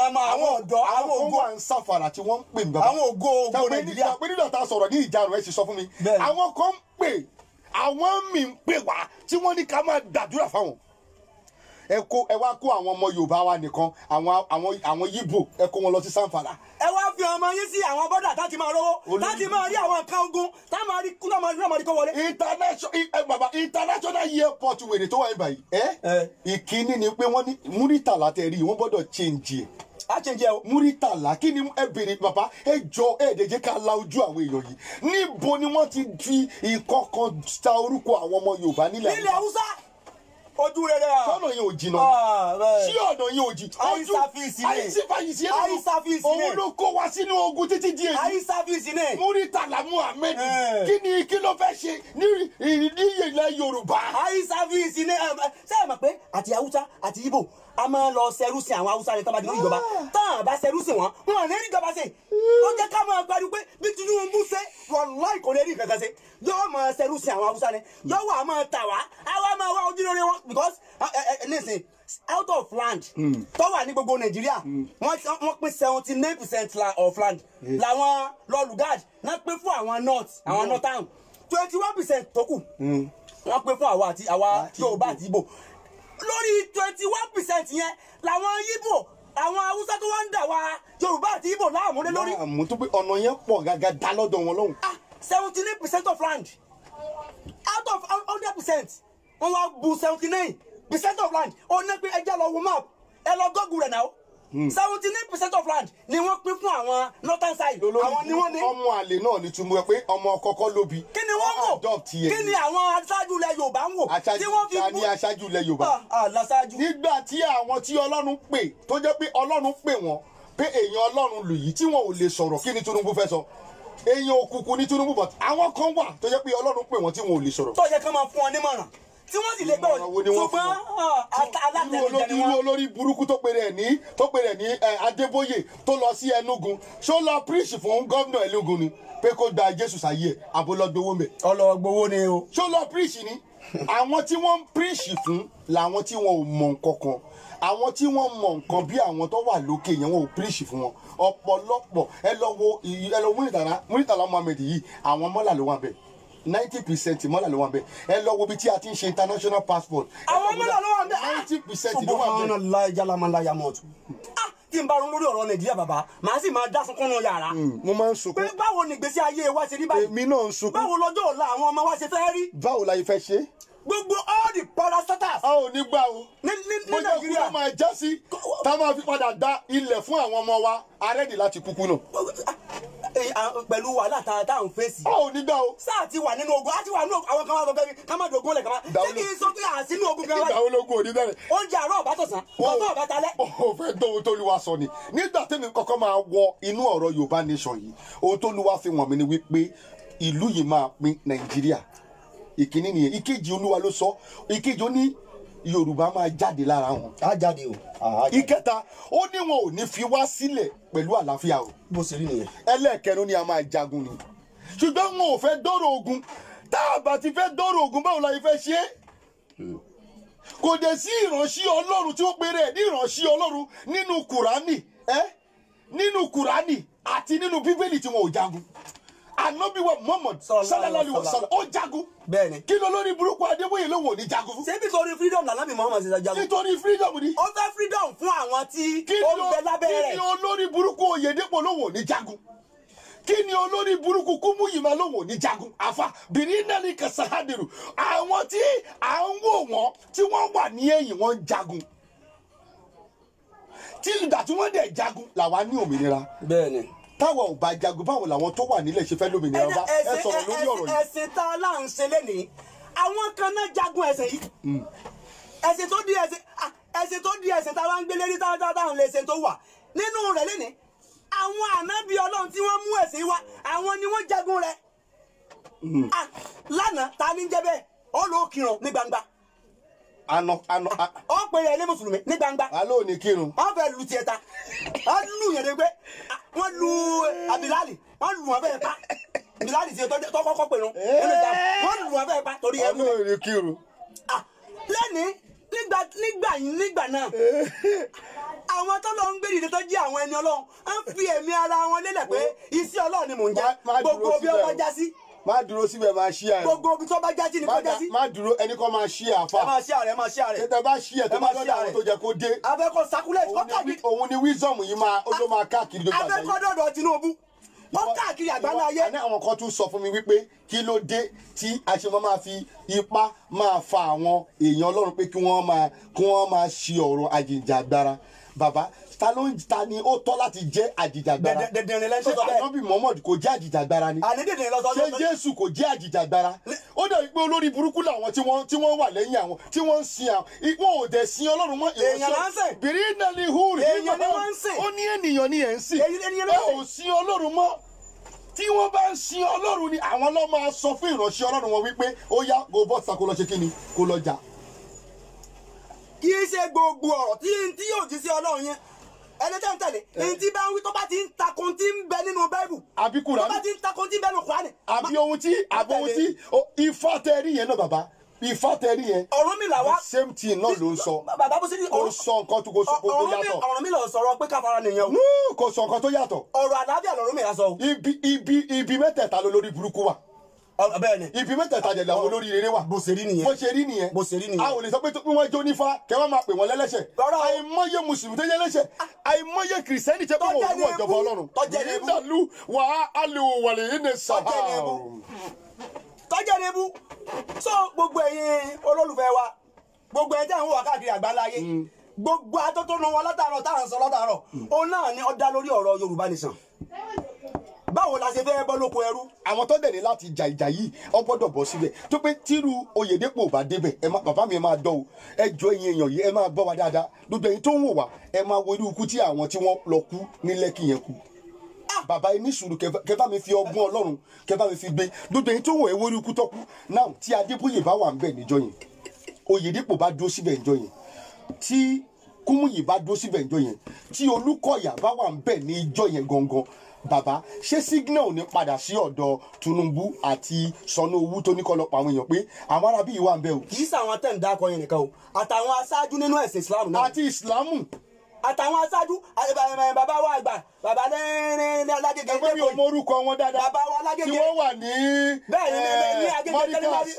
ọ̀dọ́, àwọn ògo. Àwọn wà ń sáfàrà tí wọ́n ń pè mí bàbá. Àwọn ògo ogo Nàìjíríà. Pé nígbà tá a sọ̀rọ̀ ní ìjarun ẹ sì sọ fún mi. Àwọn kan ń pè, àwọn mi ń pè wá tí wọ́n ní ká máa gbàdúrà fáwọn. Ẹ wá kó àwọn ọmọ Yorùbá wa nìkan, àwọn Yíbò, ẹ kó wọn lọ sí Sanfara. Ẹ wá fi ọmọ yín sí àwọn bọ́dà tá ti máa rówó, tá ti máa rí àwọn nǹkan ogun, tá máa rí kú, tá máa rí kó wọlé. International airport wèrè tó wà ní báyìí. Ìkíní ni pé wọ́n ní Muritala tẹ̀ rí, wọ́n gbọ́dọ̀ change ẹ̀. A change ẹ o. Muritala kí ni ẹ béèrè bàbá, ẹ jọ ẹ dẹ̀ jẹ́ ká la ojú àwọn èèyàn yìí. Níbo ni wọ́n ti fi ìkọ̀kan ta orúkọ àwọn ọmọ Yorùbá nílẹ̀ Haúsá? Ojú rere a. Sọ́nà yẹn ò jìnnà. Sí ọ̀nà yẹn ò jì. Àìsàfíìsì ni. Àìsàfíìsì ni. Òun ló kó wa sínú ogun títí di èyí. Àìsàfíìsì ni. Muritala Muhammed. Kí ló fẹ́ ṣe ní ilẹ̀ Yorùbá? Àìsàfíìsì ni. Ṣé ẹ mọ̀ pé àti Haúsá àti Ìgbò a máa lọ ṣẹrú sí àwọn Haúsá ni tán bá di ìjọba. Tán bá ṣẹrú sí wọn, wọn ò ní rí ìjọba ṣe. Ó jẹ́ ká máa gbádùn pé bí Tinubu ṣe wàláì kò lè rí nǹkan kan ṣe. Yóò máa ṣẹrú sí àwọn Haúsá ni. Yóò wà máa tà wá. Àwa máa wá ojúlóore wọn because listen, out of land tó wà ní gbogbo Nàìjíríà, wọ́n pín 79% of land làwọn lọ́lùgard náà pín fún àwọn north, àwọn northern. 21% tó kù wọ́n pín fún àwa àti àwa Yorùbá àti Ìgbò. Lórí 21% yẹn làwọn Ìgbò, àwọn Haúsá tó wá ń dà wá Yorùbá àti Ìgbò láàmú lé lórí. Láàmú tó pé ọ̀nà yẹn pọ̀ gàgà dá lọ́dọ̀ wọn lọ́hùn. 79% of land out of 100%, wọ́n wá bu 79% of land. Ó ní pé ẹjẹ́ lọ wo map, ẹ lọ gọ́gùn rẹ̀ náà. 79% of land ni wọ́n pín fún àwọn northern side. Àwọn ni wọ́n ní. Ọmọ àlè náà ni túmọ̀ pé ọmọ kọ́kọ́ ló bí. Kí ni wọ́n wò? Kí ni àwọn aṣáájú ilẹ̀ Yorùbá ń wò? Tí wọ́n fi bú aṣáájú ilẹ̀ Yorùbá. Aṣáájú. Nígbà tí àwọn tí Ọlọ́run pè tó jẹ́ pé Ọlọ́run pè wọ́n pé èèyàn Ọlọ́run lù yìí tí wọn ò lè sọ̀rọ̀, kí ni Tinubu fẹ́ sọ? Èèyàn òkùnkùn ní Tinubu, but àwọn kan wà tó jẹ́ pé Ọlọ́run pè wọ́n tí wọn ò lè sọ̀rọ̀. Tó yẹ ká máa fún wọn nímọ̀ràn tí wọ́n sì lè gbọ́, ṣùgbọ́n alátẹnujẹ ni wọ́n. Irú olórí burúkú tó pèrè ní Adébóyè tó lọ sí Enugu, ṣó lọ píríṣì fún gómìnà Enugu ni pé kó gba Jésù sáyé ẹ̀, àbó lọ gbowó mẹ́. Ọlọ́gbowó ni o. Ṣó lọ píríṣì ni? Àwọn tí wọ́n ń píríṣì fún làwọn tí wọn ò mọ nǹkan kan. Àwọn tí wọ́n mọ nǹkan bí àwọn tó wà lókè yẹn, wọn ò píríṣì fún wọn. Ọ̀pọ̀lọpọ̀ ẹ lọ wo Muritala Muhammed yìí, àwọn mọ́là ló wà bẹ́ẹ̀. 90% mọ́là ló wà bẹ́ẹ̀. Ẹ lọ wo ibi tí a ti ń ṣe international passport. Àwọn mọ́là ló wà bẹ́ẹ̀. 90% ló wà bẹ́ẹ̀. Subhanallah jalamala yamọ̀tù. Tí n bá ronú lórí ọ̀rọ̀ Nàìjíríà bàbá, màá sì máa dá sunkún nù yàrá. Mo máa ń sunkún. Pé báwo ni ìgbésí ayé wa ṣe rí báyìí? Èmi náà ń sunkún. Báwo lọ́jọ́ ọ̀la àwọn ọmọ wa ṣe fẹ́ rí? Báwo la yìí fẹ́ ṣe? Gbogbo all the parastatals. A ò ní gbà o. Ní Nàìjíríà. Bóyá kú ló máa já sí. Tá a máa fi padà dá ilẹ̀ fún àwọn ọmọ wa, a rẹ́dì láti kúkú nù. Pẹ̀lú wàhálà tá à ń fèsì. A ò ní gbà o. Sáà ti wà nínú ogun, a ti wà nínú ogun, àwọn kan wà sọ pé ká má dogun lẹ̀ ká má. Ṣé kí n sọ pé à sínú ogun gan wa? Ìgbà ológun ò ní bẹ̀rẹ̀. Oúnjẹ àárọ̀ ọ̀bá tọ̀sán, ọ̀bá ọ̀bá talẹ́. Ó fẹ́ dóhun tó Olúwa sọ ni. Nígbà tẹ́mi kọ́kọ́ máa wọ inú ọ̀rọ̀ Yorùbá nation yìí, ohun tó Olúwa fi wọ̀n mi ni wípé ìlú yìí máa pín Nàìjíríà. Ìkíní nìyẹn. Ìkejì, Olúwa ló sọ. Ìkejì, ó ní Yorùbá máa jáde lára wọn. Á jáde o. Ìkẹta, ó ní wọn ò ní fi wá sílẹ̀ pẹ̀lú àlàáfíà o. Bó ṣe rí nìyẹn. Ẹlẹ́ẹ̀kẹrin ni a máa jagun ni, ṣùgbọ́n wọn ò fẹ́ dọ́rọ̀ ogun. Tá a bá ti fẹ́ dọ́rọ̀ ogun, báwo la yìí fẹ́ ṣe é? Kò dẹ̀ sí ìránṣẹ́ Ọlọ́run tí ó péré ẹ̀ ní ìránṣẹ́ Ọlọ́run nínú Kùránì, ẹ́ nínú Kùránì àti nínú Bíbélì tí wọn ò jagun. Ànábì wa Muhammad sallallahu alaihi wasallam, ó jagun. Bẹ́ẹ̀ni. Kí ló lórí burúkú Adébóyè lóun ò ní jagun fún? Ṣé nítorí freedom lànà bí Muhammad ṣe jagun? Nítorí freedom ni. Ó fẹ́ freedom fún àwọn tí Kí ó ni ń bẹ lábẹ́ kí rẹ̀. ni olórí burúkú Oyèdépò lóun ò ní jagun? Kí ni olórí burúkú Kúmúyìmá lóun ò ní jagun? Àfa bìrínàlì kàsáhádìrù, àwọn tí à ń wò wọ́n tí wọ́n wà ní ẹ̀yìn, wọ́n ń jagun. Tí ìgbà tí wọ́n dẹ̀ jagun làwa ní òmìnira. Bẹ́ẹ̀ni. Táwa ò bá jagun, báwo làwọn tó wà nílẹ̀ ṣe fẹ́ lómìnira? Bá ẹ sọ̀rọ̀ lórí ọ̀rọ̀ yìí. Ẹ̀sìn tá a là ń ṣe lénìí, àwọn kan náà jagun ẹ̀sìn yìí. Ẹ̀sìn tó di ẹ̀sìn, ẹ̀sìn tó di ẹ̀sìn tá a wá ń gbé lérí, tá a ń lè ṣe tó wà nínú rẹ̀ lénìí, àwọn ànábì Ọlọ́run tí wọ́n mú ẹ̀sìn wá, àwọn ni wọ́n jagun rẹ̀. Lánàá, ta ni ń jẹ́ bẹ́ẹ̀? Ó lọ kírun ní gbangba. Àná àná. Ó pè é ní mùsùlùmí ní gbangba. Alo ní kírun. Wọ́n fẹ́ lu tiẹ̀ ta, wọ́n lu yẹn de pé wọ́n lu Abilali, wọ́n lu wọn fẹ́ pa Bilali tiẹ̀ tó kọ́kọ́ pè nù nínú ìta, wọ́n lu wọn fẹ́ pa torí ẹrú. Alo ní kírun. Lẹ́ni nígbà nígbà nígbà náà, àwọn tó lọ ń gbé dìde tó jẹ́ àwọn ẹni Ọlọ́run ń fi ẹ̀mí ara wọn lélẹ̀ pé iṣẹ́ Ọlọ́run ni mò ń jẹ́. Má dúró Gbogbo bí síbẹ̀ ọba o. já sí. Má dúró síbẹ̀, máa ṣí àrẹ. Gbogbo ibi tó bá já sí ni kó já sí. Má dúró, ẹni kan máa ṣí àfa. Ẹ máa ṣí àrẹ, ẹ máa ṣí àrẹ. Tètè bá ṣí ẹ tó Ẹ bá máa lọ́dọ̀ ṣí àwọn àrẹ. tó jẹ kó dé. Abẹ́kọ̀ sakulẹ̀ kọ́ káàkiri. Òun ni wisdom yìí máa ó ló máa káàkiri lójú àgbáyé. Abẹ́kọ̀ dọ̀dọ̀ Tinubu kọ́ káàkiri àgbáńlá ayé. Àní àwọn kan tún sọ fún mi wípé kí ló dé tí a ṣe máa fi ipá máa fa àwọn èèyàn Ọlọ́run pé kí wọ́n máa ṣe ọ̀rọ̀ àjìjàgbara? Bàbá, ta ló ń ta ni ó tọ́ láti jẹ́ àjìjàgbara? Dẹ̀dẹ̀rìn lẹ́ni tó Ṣé sọ bẹ́ẹ̀. Ànábì Muhammad kò jẹ́ àjìjàgbara ni? Àní dẹ̀dẹ̀rìn lọ sọ. Ṣé Jésù kò jẹ́ àjìjàgbara? Ó dàbí pé olórí burúkú làwọn tí wọ́n wà lẹ́yìn àwọn tí wọ́n ń sin àwọn, wọn ò dẹ̀ sin Ọlọ́run mọ́. Èèyàn là ń sìn. Bìrì nàlí húrì. Èèyàn ni wọ́n ń sìn. Ó ní ènìyàn ni ẹ̀ ń sìn. Ènìyàn ló Ẹ ń sìn. ò sin Ọlọ́run mọ́. Tí wọ́n bá ń sin Ọlọ́run ni, àwọn ló máa sọ fún ìránṣẹ́ Ọlọ́run wọn wípé ó yá, kó bọ́sà, kó lọ ṣe kíni, kó lọ jà. Kì í ṣe gbogbo ọ̀rọ̀ tí yóò jí sí Ọlọ́run yẹn ẹni tẹ́ ń tẹ̀lé ní tí bá ń wí, tó bá ti ń takun tí ń bẹ nínú Báíbù, Àbí tó Kùránì. bá ti ń takun tí ń bẹ nínú Kùránì. Àbí ohun tí Ifá tẹ rí yẹn náà, bàbá, Ifá tẹ rí yẹn, Ọ̀rúnmìlà wá. same thing náà ló ń sọ. Bàbá, bó ṣe ní Kò sọ nǹkan tó kò sọ kó tó yàtọ̀. Ọ̀rúnmìlà sọ̀rọ̀ pé káfara nìyẹn o. No, kò sọ nǹkan tó yàtọ̀. Ọ̀rọ̀ àlàáfíà lọ̀rúnmìlà sọ o. Ibi mẹ́tẹ̀ẹ̀ta ló lórí burúkú wà. Bẹ́ẹ̀ ni. Ibi mẹ́tẹ̀ẹ̀ta dẹ̀ làwọn olórí rere wà. Bó ṣe rí nìyẹn. Bó ṣe rí nìyẹn. Bó ṣe rí nìyẹn. A ò lè sọ pé tó pé wọ́n jó nífá kẹ́ wọ́n máa pè wọ́n lẹ́lẹ́ṣẹ̀. Rárá o. Àìmọye mùsùlùmí tó jẹ́ lẹ́ṣẹ̀, àìmọye kìrìsìtẹ́nì tẹ́ pé wọ́n ò ní wọ̀ ìjọba Ọlọ́run. Tọ́jẹ́ ní ebú. Ìdàlú wà á lè wàlẹ̀ yìí ní sàá. Tọ́jẹ́ ní ebú. Tọ́jẹ́ ní ebú. So gbogbo ẹ̀yin olólùfẹ́ wa, gbogbo ẹ̀yin tí à ń wò wá káàkiri àgbáńlá ayé, gbogbo atótónu wa látàárọ̀ tá à ń sọ látàárọ̀, òun náà ni ó dá lórí ọ̀rọ̀ Yorùbá Nation. Báwo la ṣe fẹ́ bọ́ lóko ẹrú? Àwọn tó dẹ̀ ní láti jà ìjà yìí, ọ gbọ́dọ̀ bọ́ síbẹ̀ tó pé tírú Oyèdépò ò bá débẹ̀. Ẹ má bàbá mi, ẹ máa dọ́ o. Ẹ jọ, ẹ̀yin èèyàn yìí, ẹ máa gbọ́ wa dáadáa. Gbogbo ẹ̀yin tó ń wò wá, ẹ máa wo irú ikú tí àwọn tí wọ́n lọ kú ní Lẹ́kì yẹn kú. Bàbá, ẹ ní sùúrù, kẹ bá mi fi ọgbọ́n Ọlọ́run, kẹ bá mi fi gbé. Gbogbo ẹ̀yin tó ń wò, ẹ wo irú ikú tó kú náà. Tí Adébóyè bá wà ń bẹ̀ níjọ́ yẹn, Oyèdépò bá dúró síbẹ̀ níjọ́ yẹn, tí Kúmúyì bá dúró síbẹ̀ níjọ́ yẹn, tí Olúkọ̀yà bá wà ń bẹ̀ ní ijọ́ yẹn gangan, bàbá, ṣé signal ní padà sí ọ̀dọ̀ Tinubu àti Sanwó-Olu tó ní kọ́ lọ pa àwọn èèyàn pé àwọn arábí yìí wà ń bẹ̀ o? Kì í sàwọn tẹ̀ ń dákọ yẹn nìkan o, àtàwọn aṣáájú nínú ẹ̀sìn Islam náà. Àti Ìsìlámù. Àtàwọn aṣáájú, bàbá wa àgbà, bàbá ní Alágége. Ẹgbẹ́ mi ò mọ orúkọ wọn dáadáa. Bàbá wa Alágége. Tí wọ́n wà ní Bẹ́ẹ̀ ni, ní Agége. Mọ́ríkàs,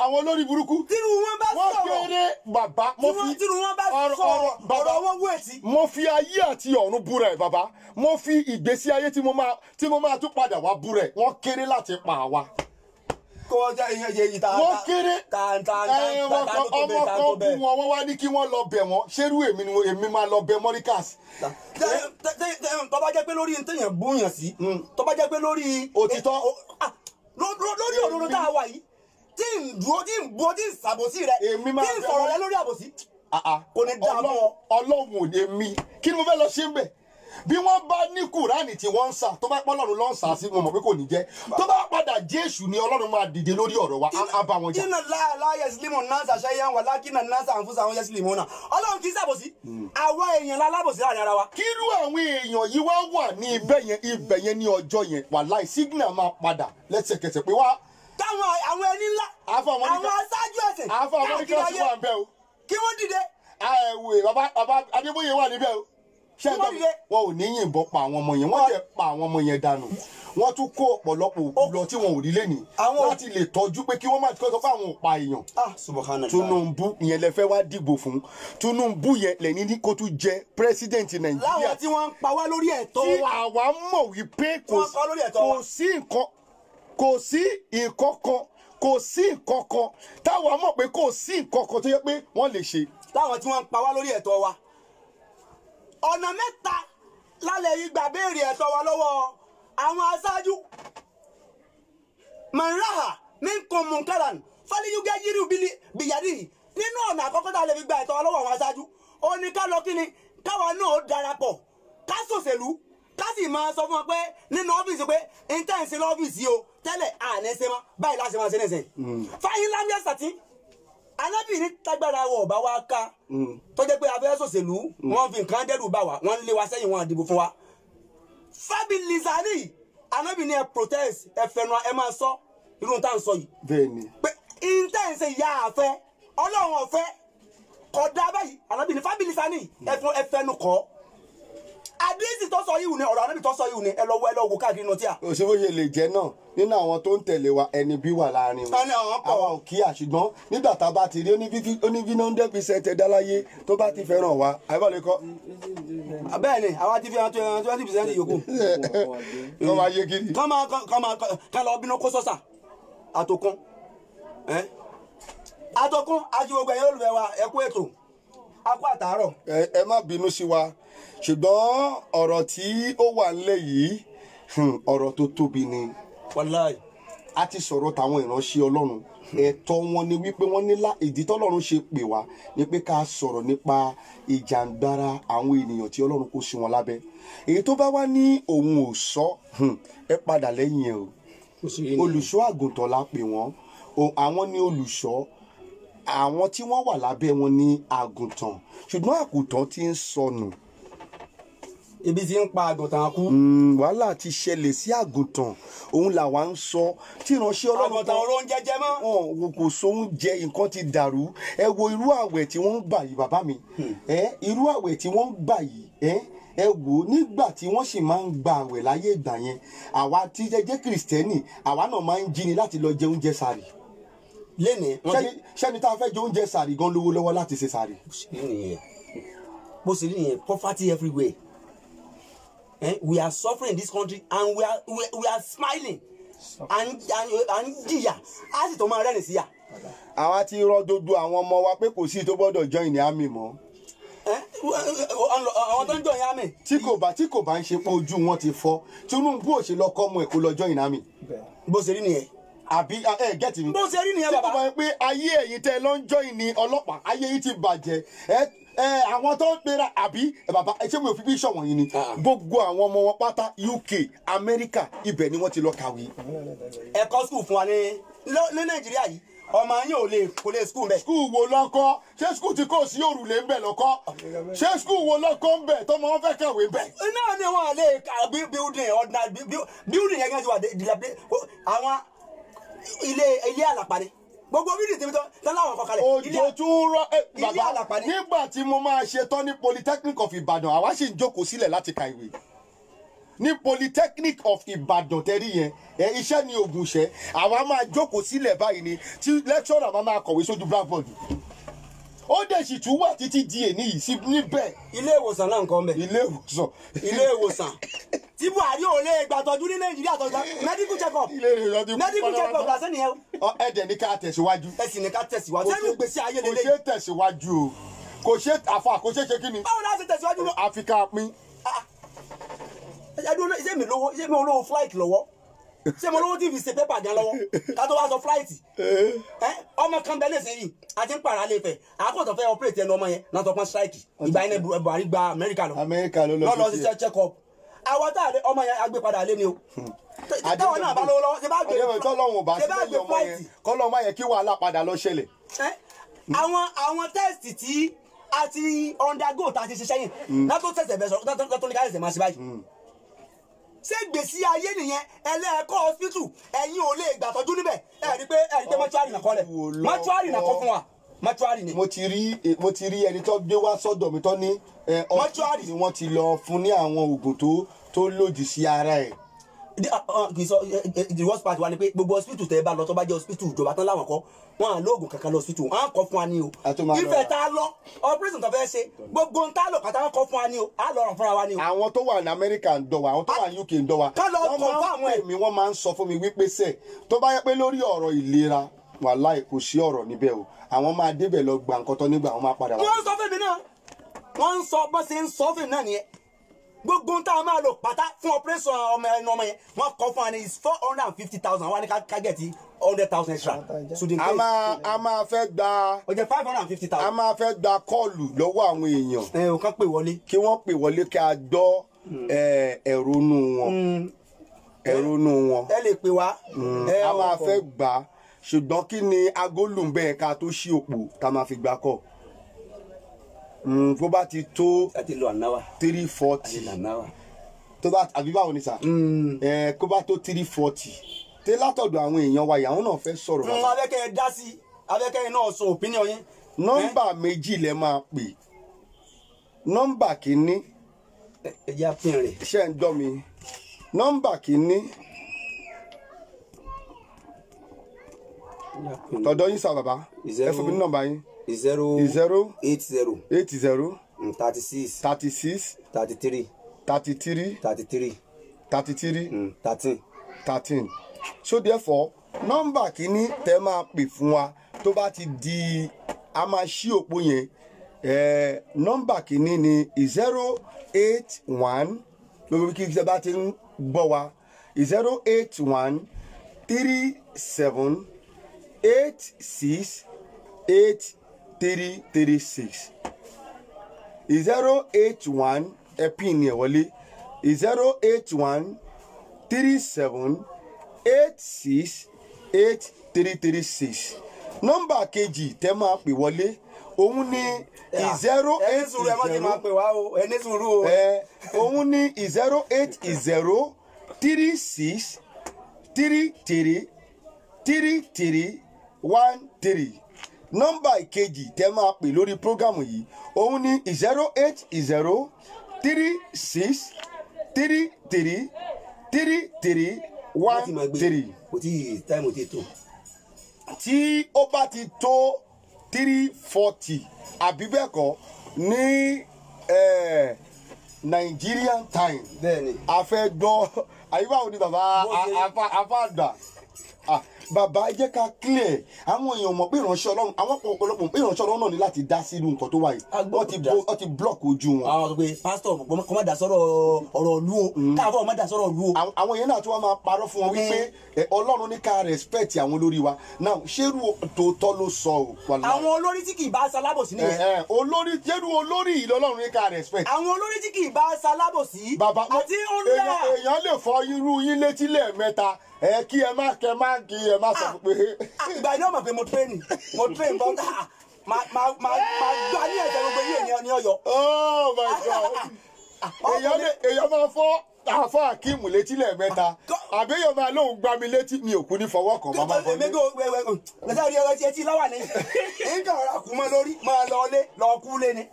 àwọn olórí burúkú. Tírú wọn bá Wọ́n sọ̀rọ̀, kéré, bàbá, mo fi tírú wọn bá ọ̀rọ̀ sọ̀rọ̀, ọ̀rọ̀ bàbá, ọ̀rọ̀ wọn wú ètí. Mo fi ayé àti ọ̀run búra ẹ̀, bàbá. Mo fi ìgbésí ayé tí mo máa tún padà wá búra ẹ̀. Wọ́n kéré láti pa àwa. Kó ọjà ìyẹn yẹ ìta. Wọ́n kéré. Ta ta ta. Ẹ, wọn ta kan tó ọmọ bẹ́ẹ̀, ta kan tó bú bẹ́ẹ̀. wọn, wọ́n wá ní kí wọ́n lọ bẹ̀ wọ́n. Ṣerú èmi ni èmi máa lọ bẹ̀ Mọ́ríkàs? Tó bá jẹ́ pé lórí téèyàn búyàn sí, tó bá jẹ́ pé lórí Òtítọ́. Lórí òdodo tá a wà yìí, tí ń dúró, tí ń bú, tí ń ṣàbòsí rẹ, Èmi máa tí ń bẹ̀ sọ̀rọ̀ wọ́n. rẹ lórí àbòsí, Ah, ah. kò ní dáa fún ọ. Ọlọ́run ò ní mi. Kí ni mo fẹ́ lọ ṣe ń bẹ̀? Bí wọ́n bá ní Kùránì tí wọ́n ń sà, tó bá pọ́ Ọlọ́run ló ń sà sí, mo mọ̀ pé kò ní jẹ́. Tó bá padà Jésù ni Ọlọ́run máa dìde lórí ọ̀rọ̀ wa, á bá wọn jà. Iná láàlá yẹsílímù náà ṣàṣeyàn wà lákìnà náà ṣàǹfùsà àwọn yẹsílímù náà. Ọlọ́run kì í ṣàbòsí. Àwọn èèyàn lálábòsí láàrin ara wa. Kírú àwọn èèyàn yìí wá wà ní ibẹ̀ yẹn ní ọjọ́ yẹn, wàláì signal máa padà lẹ́sẹ̀kẹsẹ̀ pé wá. Táwọn àwọn ẹni ńlá, àwọn aṣáájú ẹ̀sìn, káàkiri ayé, kí wọ́n dìde. Bàbá Adébóyè wà níbẹ̀ o. Ṣé wọn ò ní yìnbọn pa àwọn ọmọ yẹn, wọ́n jẹ́ pa àwọn ọmọ yẹn dànù. Wọ́n tún kó ọ̀pọ̀lọpọ̀ òkú lọ tí wọn ò rí lẹ́nìí láti lè tọ́jú pé kí wọ́n má kọ́ sọ pé àwọn ò pa èèyàn. Tinubu yẹn lẹ fẹ́ wá dìbò fún. Tinubu yẹn lẹ́ni ní kó tún jẹ pírẹ́sídẹ̀ǹtì Nàìjíríà. Láwọn tí wọ́n ń pa wá lórí ẹ̀tọ́ wa. Tí àwa mọ̀ wípé kò sí nǹkan kò sí nǹkan kan táwa mọ̀ pé kò sí nǹkan kan tó yẹ pé wọ́n lè ṣe. Láwọn tí wọ́n ń pa wá lórí ẹ̀tọ́ wa. Ọ̀nà mẹ́ta lálẹ́ yìí gbà béèrè ẹ̀tọ́ wa lọ́wọ́ àwọn aṣáájú. Manraha minkum munkaran falyughayyirhu biyadihi. Nínú ọ̀nà àkọ́kọ́ tá a lè fi gba ẹ̀tọ́ wa lọ́wọ́ àwọn aṣáájú, ó ní ká lọ kíni káwa náà darapọ̀, ká ṣòṣèlú, ká sì máa sọ fún wọn pé nínú ọ́fíìsì pé intanẹ̀sì lọ́fíìsì o tẹ́lẹ̀ àní ṣe mọ́ báyìí láṣẹ máa ṣe ní ìsìn. Fáyín lámìà sàtí anábì ní tágbára wọ̀ ọ̀bá wa ká tó jẹ́ pé abẹ́ ṣòṣèlú wọ́n fi nǹkan dẹ́rù bá wa, wọ́n ń lé wa sẹ́yìn, wọn àdìbò fún wa. Fábí lizani anábì ní ẹ protest, ẹ fẹnu ẹ máa sọ irú tá à ń sọ yìí. Bẹ́ẹ̀ni. Pé intanẹ̀sì ìyá àfẹ́ Ọlọ́run ọ̀fẹ́ kódà báyìí anábì ní fábí lizani ẹ fẹnu kọ́. Àdéhìsì tó sọ yìí ni ọ̀rọ̀ anábì tó sọ yìí ni ẹ lọ wo káàkiri inú tíà. Òṣèwòye lè jẹ́ náà nínú àwọn tó ń tẹ̀lé wa, ẹni bí wà láàrin wọn. Àwa ò kíyà, ṣùgbọ́n nígbà tá a bá ti rí oníbí 100% ẹ̀dá láyé tó bá ti fẹ́ràn wa, àbálẹ̀ kọ́. Bẹ́ẹ̀ ni àwa ti fi hàn 20% yòókù. Kọ́ máa yé kiri. Kọ́ máa ká lọ bínú kó sọ́sà àtòkùn. Àtòkùn àti gbogbo ẹ̀yẹ́ olùfẹ́ wa, ẹ kú ètò, a kú àtàárọ̀. Ẹ má bínú sí wa, ṣùgbọ́n ọ̀rọ̀ tí ó wà nílẹ̀ yìí, ọ̀rọ̀ tó tóbi ni. Wàláì. A ti sọ̀rọ̀ táwọn ìránṣẹ́ Ọlọ́run. Ẹ̀tọ́ wọn ni wípé wọ́n nílá ìdí tọ́lọ́run ṣe pè wá ni pé ká sọ̀rọ̀ nípa ìjàǹgbara àwọn ènìyàn tí Ọlọ́run kó sí wọn lábẹ́. Èyí tó bá wá ní òun ò sọ, ẹ padà lẹ́yìn ẹ̀ o. Olùṣọ́ àgùntàn la pè wọ́n, àwọn ni olùṣọ́, àwọn tí wọ́n wà lábẹ́ wọn ní àgùntàn, ṣùgbọ́n àgùntàn ti ń sọnù. Ibi tí ń pa àgùntàn kú. Wàhálà ti ṣẹlẹ̀ sí àgùntàn, òun làwa ń sọ tí ìránṣẹ́ Ọlọ́run. Àgùntàn oró ń jẹjẹ mọ́. Wọn kò sóúnjẹ, nǹkan ti dàrú. Ẹ wo irú àwẹ̀ tí wọ́n ń gbà yìí bàbá mi. Irú àwẹ̀ tí wọ́n ń gbà yìí, ẹ wò ó nígbà tí wọ́n sì máa ń gba àwẹ̀ láyé ìgbà yẹn, àwa tí jẹ́ Kìrìsìtẹ́nì, àwa náà máa ń jí ni láti lọ jẹ oúnjẹ sàrì. Lẹ́ni ṣẹ́ni tá a fẹ́ jẹ oúnjẹ sàrì gan lówó lọ́wọ́ láti ṣe sàrì. Bó ṣe rí nìyẹn, poverty everywhere. We are suffering in this country and we are smiling and jìyà, a sì tó máa rẹ́rìn síyà. Àwa ti rọ gbogbo àwọn ọmọ wa pé kò sí tó gbọ́dọ̀ join ní army mọ́. Àwọn tó ń join army. Tí kò bá ń ṣe pé ojú wọn ti fọ́, Tinubu ò ṣe lọ kọ́ ọmọ ẹ̀ kó lọ join army. Bó ṣe rí nìyẹn. Àbí ẹ gẹ́tì mi. Bó ṣe rí nìyẹn bàbá. Tí kò bá ń pé ayé ẹ̀yin tẹ́ lọ ń join ní ọlọ́pàá, ayé yìí ti bàjẹ́. Àwọn tó ń pera àbí bàbá ṣé mi ò fi bí ṣọ̀wọ̀n yìí ni. Gbogbo àwọn ọmọ wọn pátá UK, Amẹ́ríkà, ibẹ̀ ni wọ́n ti lọ kàwé. Ẹ̀kọ́ skul fún wa ní Nàìjíríà yìí, ọmọ yín ò lè kò lè skul mbẹ. Skul wo lọ́kọ́? Ṣé skul tí kò sí òrùlé ń bẹ̀ lọ́kọ́? Ṣé skul wo lọ́kọ́ ń bẹ̀ tọmọ wọn fẹ́ kàwé ń bẹ̀? Náà ni wọn lè building ordinary building yẹn ti wà àwọn ilé àlàpà ni. Gbogbo bídì tí tán láwọn kọ kalẹ̀. Òjò tún rọ bàbá nígbà tí mo máa ṣe tán ní Polytechnic of Ibadan, àwa sì ń jókòó sílẹ̀ láti ka ìwé. Ní Polytechnic of Ibadan tẹ́rí yẹn, iṣẹ́ ni oògùn iṣẹ́, àwa máa jókòó sílẹ̀ báyìí ni tí lecturer máa kọ̀wé sójú blackboard. Ó dẹ̀ sì tún wà títí di èní yìí sí níbẹ̀. Ilé ìwòsàn náà nǹkan bẹ̀. Ilé ìwòsàn. Ilé ìwòsàn. Tí Buhari ò lè gbàtọ́jú ní Nàìjíríà tọ́jú medical check up. Medical check up lásán nìyẹn o. Ẹ dẹ̀ ní ká tẹ̀síwájú. Ẹ sì ní ká tẹ̀síwájú. Sẹ́nu gbèsè ayé lélẹ́yìí. Kò ṣe tẹ̀síwájú o. Kò ṣe àfa kò ṣe ṣe kí ni. Báwo la ṣe tẹ̀síwájú lọ? Àfi ká pín. Ṣé mi lówó flight lọ́wọ́? Ṣé mo lówó tí fi ṣe pépà gan lọ́wọ́ ká tó wá sọ flight? Ọmọ kan bẹ́ẹ̀ lẹ́sìn yìí àti ń pààrà lè fẹ̀ àkótó fẹ́ operate ẹnu ọmọ yẹn náà sọ pé strike ìgbà yẹn Buhari gba Amẹ́ríkà lọ. Amẹ́ríkà ló lọ sí check up. Àwọn tá a ọmọ yẹn agbépadà lé ni o. Táwọn náà bá lówó lọ́wọ́ ṣe bá gbé flight. Kọ́lọ́run má yẹ kí wàhálà padà lọ ṣẹlẹ̀. Àwọn test tí a ti undergo tá a ti ṣiṣẹ́ yìí látó tẹ̀sẹ̀ bẹ̀ sọ̀rọ̀ látó ní ká ṣẹ̀ṣẹ̀ máa ṣe báyìí. Ṣé gbèsè ayé nìyẹn? Ẹlẹ́ẹ̀kọ́ hospital ẹ̀yin ò lè gbàtọ́jú níbẹ̀. Ẹ rí pé mọ́ṣúárì nà kọ́lẹ̀ mọ́ṣúárì nà kọ́ fún wa mọ́ṣúárì ni. Mo ti rí ẹni tó gbé wá sọ́dọ̀ mi tó ní mọ́ṣúárì ni wọ́n ti lọ fún ní àwọn oògùn tó lòdì sí ara ẹ̀. The worst part wa ni pé gbogbo hospital tẹ́ ẹ bá lọ tó bá jẹ́ hospital ìjọba tán láwọn kọ́ wọn à lóògùn kankan lọ hospital wọn à kọ́ fún wa ní o. Ìfẹ́ tá a lọ operation tó fẹ́ ṣe gbogbo ń tá a lọ kàtà wọn kọ́ fún wa ní o, á lọ ràn fúnra wa ní o. Àwọn tó wà ní Amẹ́ríkà ń dọ̀wà, àwọn tó wà ní UK ń dọ̀wà, wọ́n máa ń pè mí, wọ́n máa ń sọ fún mi wípé sẹ́ tó bá yẹ pé lórí ọ̀rọ̀ ìlera wàláì kò sí ọ̀rọ̀ níbẹ̀ o, àwọn máa débẹ̀ lọ gba nǹkan tó nígbà àwọn máa padà wá. Wọ́n ń sọ fún mi náà, wọ́n ń sọ bọ́n ṣe ń sọ fún mi náà nìyẹn. Gbogbo tá a máa lò pátá fún operation ọmọ ẹnu ọmọ yẹn wọ́n kọ fún wa ní is 450,000 wọ́n ní ká gẹ̀ẹ́tì 100,000 extra. A máa fẹ́ gba ó jẹ́ 550,000. A máa fẹ́ gba kọ́ọ̀lù lọ́wọ́ àwọn èèyàn. Ẹ ò kàn pè wọlé. Kí wọ́n pè wọlé kí a gbọ́ ẹ̀rọnú wọn. Ẹ̀rọnú wọn. Ẹ lè pè wá. A máa fẹ́ gbà ṣùgbọ́n kí ni agolùmbẹ́ ká tó ṣí òpó tá a máa fi gbà kọ́. Bó bá ti tó 340 tó bá àbí báwo ni sà kó bá tó 340 tẹ látọ̀dọ̀ àwọn èèyàn wa ìyàwó náà fẹ́ sọ̀rọ̀. Abẹ́kẹ́ ẹ dá sí, abẹ́kẹ́ ẹ náà sọ opinion yín. Nọ́mbà méjì lẹ máa pè. Nọ́mbà kìíní. Ẹ jẹ́ àfihàn rẹ̀. Ṣé ń gbọ́ mi? Nọ́mbà kìíní. Tọ̀dọ̀ yín sà bàbá. Ẹ fún mi ní nọ́mbà yín. 0 80 80 36 36 33 33 33 33 13 13. So therefore nọ́mbà kìíní tẹ́ máa pè fún wa tó bá ti di a máa ṣí òpó yẹn. Nọ́mbà kìíní ni 081 lórí kí ẹ bá ti ń gbọ́ wa 081 37 86 8 3 3 6 081 ẹ pín ní ẹ wọlé 081 37 86 8 3 3 6. Nọ́mbà kejì tẹ́ máa pè wọlé òun ni 080 òun ni 080 36 33 33 13. Nọ́mbà ìkejì tẹ́ máa pè lórí prógámù yìí òun ni 080 36 33 33 13. Kò tí ì táìmù tí tó. Tí ó bá ti tó 3:40 àbí bẹ́ẹ̀ kọ́ ní Nigerian time. Bẹ́ẹ̀ni. A fẹ́ gbọ́ àyíwá òní bàbá afáàgbà. Bàbá ẹ jẹ́ ká clear àwọn èèyàn mọ̀ pé ìránṣẹ́ Ọlọ́run àwọn ọ̀pọ̀lọpọ̀ pé ìránṣẹ́ Ọlọ́run náà ní láti dá sínú nǹkan tó wà yìí. Wọ́n ti block ojú wọn. Àwọn pé pásítọ̀ kọ́ má dá sọ́rọ̀ ọ̀rọ̀ ìlú o, káàbọ̀ má dá sọ́rọ̀ ìlú o. Àwọn èèyàn náà tí wọ́n máa parọ́ fún wọn wípé Ọlọ́run ní ká respect àwọn olórí wa. Now ṣérú tòótọ́ ló sọ o. Àwọn olórí tí kì í bá ṣalábòsí nìyẹn. Olórí ṣérú olórí yìí lọ́lọ́run ní ká respect. Àwọn olórí tí kì í bá ṣalábòsí. Bàbá èèyàn lè fọ irú yín létí lẹ́ẹ̀mẹ́ta ẹ kí ẹ má kẹ má kí ẹ má sọ pé. Ìgbà yìí náà mọ̀ pé mo train bọ́ máa gbá ní ẹ̀jẹ̀ gbogbo yìí ní Ọ̀yọ́. Oh my God. Èèyàn máa fọ́ àfọ́ Akeem létí lẹ́ẹ̀mẹ́ta àbí èèyàn máa lóun gbá mi létí mi ò kú ní fọwọ́ kan máa fọ́ mi. Lẹ́sẹ̀ rí ẹtí etí láwà ní nǹkan ọ̀rá kú mọ́ lórí máa lọ lé lọ kú lé ni.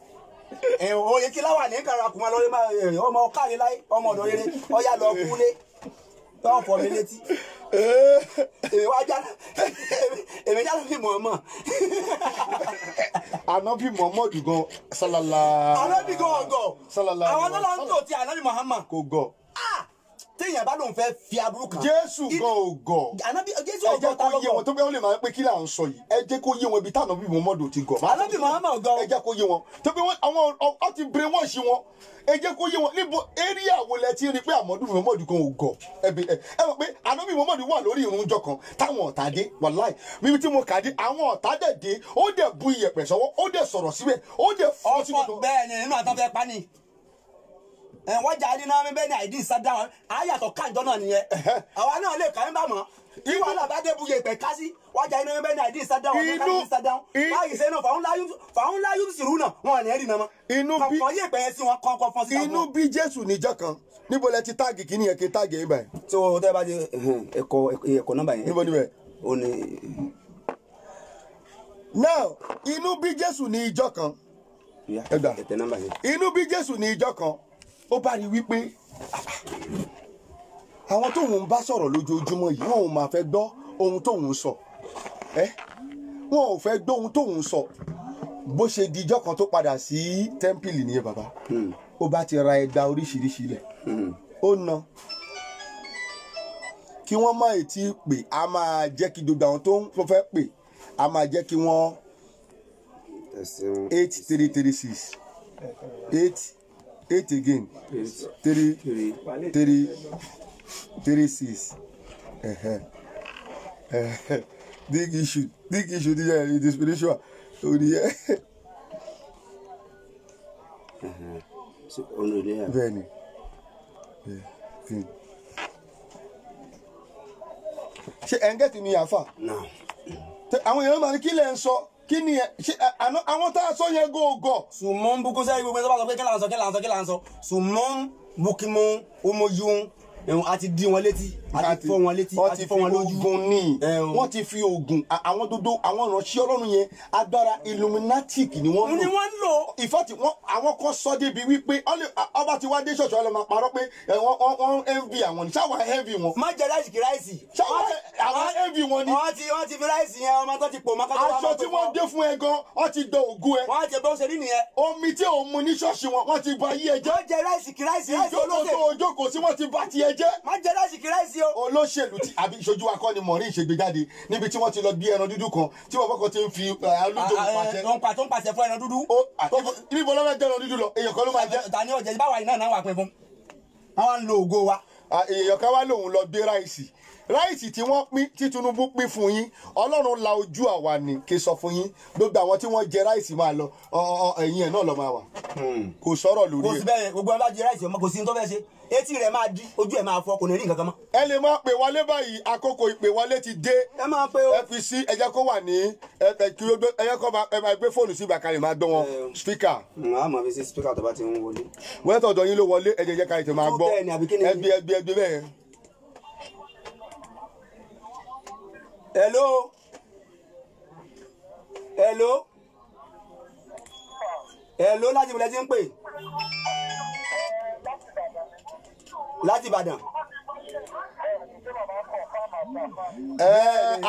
Oye tí láwà ní nǹkan ọ̀rá kú mọ́ lórí ọmọ káre láyé ọmọ ọ̀dọ́ rere ọ̀yá lọ kú lé. Tọ́ fọ mi létí. Èmi wá já èmi já lóbi Muhammad. Ànábì Muhammad gan salala. Ànábì gan ọgọ. Salala. Àwọn tó lọ ń tò ti Ànábì Muhammad. Kò gọ̀. Tí Téèyàn bá lóun fẹ́ fi aburú kan. Jésù gan ò gọ̀. Ànábì Jésù Ẹ ò jẹ́ gọ̀, ta kó ló yé wọn gọ̀? tó bẹ́ẹ̀ ó lè máa pé kí là ń sọ yìí. Ẹ jẹ́ kó yé wọn ibi táwọn Ànábì Muhammadu ti gọ̀. Ànábì Muhammad gọ̀. Ẹ jẹ́ kó yé wọn tó pé wọ́n àwọn ọ ti brainwash wọn. Ẹ jẹ́ kó yé wọn níbo area wo lẹ ti rí pé Ànábì Muhammadu kan ò gọ̀. Ẹ ẹ mọ̀ pé Ànábì Muhammadu wà lórí ìrun jọ kan táwọn ọ̀tá dé. Wàláì mímí tí mo kà dé, àwọn ọ̀tá dẹ̀ dé, ó dẹ̀ bu iyẹ̀pẹ̀ sọ́wọ́, ó dẹ̀ sọ̀rọ̀ síbẹ̀, ó dẹ̀ fọ́ sínú Ọ̀pọ̀ bẹ́ẹ̀ ni nínú àtàfẹ́ pa ni. Wọ́n jà ní náà bẹ́ẹ̀ ni àìdí ìsádà àyàtọ̀ káàjọ náà nìyẹn. Àwa náà lè kà ń bà mọ́. Tí wàhálà bá dé buye ìpẹ́ ká sí, wọ́n jà ní bẹ́ẹ̀ ni àìdí ìsádà wọn àìdí ìsádà wọn. Báyìí sẹ́nu fàún láyé sìrú náà wọn ní ẹ̀rí náà mọ́. Kọ̀ọ̀kan yé ìpẹ́ yẹn sí wọn kọ̀ọ̀kan fọ́n sí àwọn. Inú bí Jésù níjọ́ kan, níbo lẹ ti táàgì kíní yẹn kí táàgì yín báyìí? Tí o tẹ́ bá ti ẹ̀kọ́ nọ́mbà yẹn. Níbo níbẹ̀? Ó ní. Now, inú bí Jésù ní ìjọ́ kan. Ẹ gbà. Ẹ̀tẹ̀ nọ́mbà yẹn. Inú bí Jésù ní ìjọ́ kan, ó bá rí wípé àwọn tóun ń bá sọ̀rọ̀ lójoojúmọ́ yìí, wọn ò máa fẹ́ gbọ́ ohun tóun ń sọ. Wọn ò fẹ́ gbọ́ ohun tóun ń sọ. Bó ṣe di ìjọ́ kan tó padà sí tẹ́ḿpìlì nìyẹn bàbá. Ó bá ti ra ẹgba oríṣiríṣi lẹ̀. Ó na kí wọ́n má ètí pè, á máa jẹ́ kí gbogbo àwọn tó ń fẹ́ pè, á máa jẹ́ kí wọ́n 8336 8 8 again 3 3 3 6. Big issue, big issue this year, it is spiritual. Bẹ́ẹ̀ni. Ṣé ẹ̀ ń gẹ́tì mi àfà? Àwọn èèyàn máa ní kí lẹ̀ ń sọ, kí ni ẹ ṣe àwọn tá a sọ yẹn gògò. Sùnmọ́ ń bukú sẹ́yìn gbogbo ẹ̀ tó bá sọ pé kí là ń sọ, kí là ń sọ, kí là ń sọ. Sùnmọ́ ń bukimu omoyun a ti di wọn létí, a ti fọ́ wọn létí, a ti fọ́ wọn lójú. Oògùn ni wọ́n ti fi oògùn àwọn dodo àwọn ìránṣẹ́ Ọlọ́run yẹn, agbára Illuminati ni wọ́n lò. Ni wọ́n lò. Ìfọ́tí wọn àwọn kan sọ débi wípé ọba ti wá dé ṣọ̀ṣọ́ ọlọ́mọ parọ́ pé wọ́n envy àwọn ni, ṣáwa envy wọn. Má jẹ ráìsì kí ráìsì. Ṣáwa àwọn envy wọn ni. Wọ́n ti fi ráìsì yẹn ọmọ tó ti pò mọ́ kátó wá. Aṣọ tí wọ́n dé fún ẹ gan, wọ́n ti dọ ògùn ẹ. Wọ́n ti bó ṣe rí nìyẹn. Omi tí òun mu ní ṣọ́ọ̀ṣì wọn, wọ́n ti ba yí ẹ jẹ́. Má jẹ ráìsì kí ráìsì, ráìsì olóṣèlú. Ìjókòó tó ojókòó tí wọ́n ti bá ti ẹ jẹ́. Má jẹ ráìsì kí ráìsì o. Olóṣèlú tí àbí ìṣojú akọni mọ̀rí ìṣègbèjáde níbi tí wọ́n ti lọ gbé ẹran dúdú kan tí bàbá kan ti ń fi alójó pàṣẹ. Tó ń pàṣẹ fún ẹran dúdú. Níbo ló máa jẹ ẹran dúdú lọ? Èèyàn kan ló máa jẹ. Ta ni ọ̀jẹ̀ báwa yìí náà wà pín fún. Wọ́n ń lo ògo wa. Èèyàn kan wá lòun lọ gbé ráìsì. Ráìsì tí wọ́n pín tí Tinubu pín fún yín, Ọlọ́run la ojú àwa ni kí sọ fún yín. Gbogbo àwọn tí wọ́n jẹ ráìsì máa lọ, ẹ̀yìn ẹ̀ náà lọ máa wà. Kò sọ̀rọ̀ lórí ẹ̀. Kò sí bẹ́ẹ̀, gbogbo ẹ bá jẹ ráìsì ọmọ kò sí ní tó fẹ́ ṣe. Etí rẹ̀ máa di, ojú ẹ̀ máa fọ́, kò ní rí nǹkan kan mọ́. Ẹ lè máa pè wọlé báyìí, àkókò ìpè wọlé ti dé. Ẹ máa pè o. Ẹ fi sí, ẹ jẹ́ kó wà ní ẹ kí ó gbé, ẹ jẹ́ kó ẹ máa gbé fóònù sí ìgbà kalẹ̀ máa gbọ́ wọn spíkà. A máa fi sí spíkà tó bá ti ń wọlé. Wọ́n tọ̀dọ̀ yín ló wọlé, ẹ jẹ́ ká ètò máa gbọ́. Ẹbí ẹbí ẹbí bẹ́ẹ̀. Hello. Hello. Hello, láti ibo lẹ ti ń pè? Láti Ìbàdàn.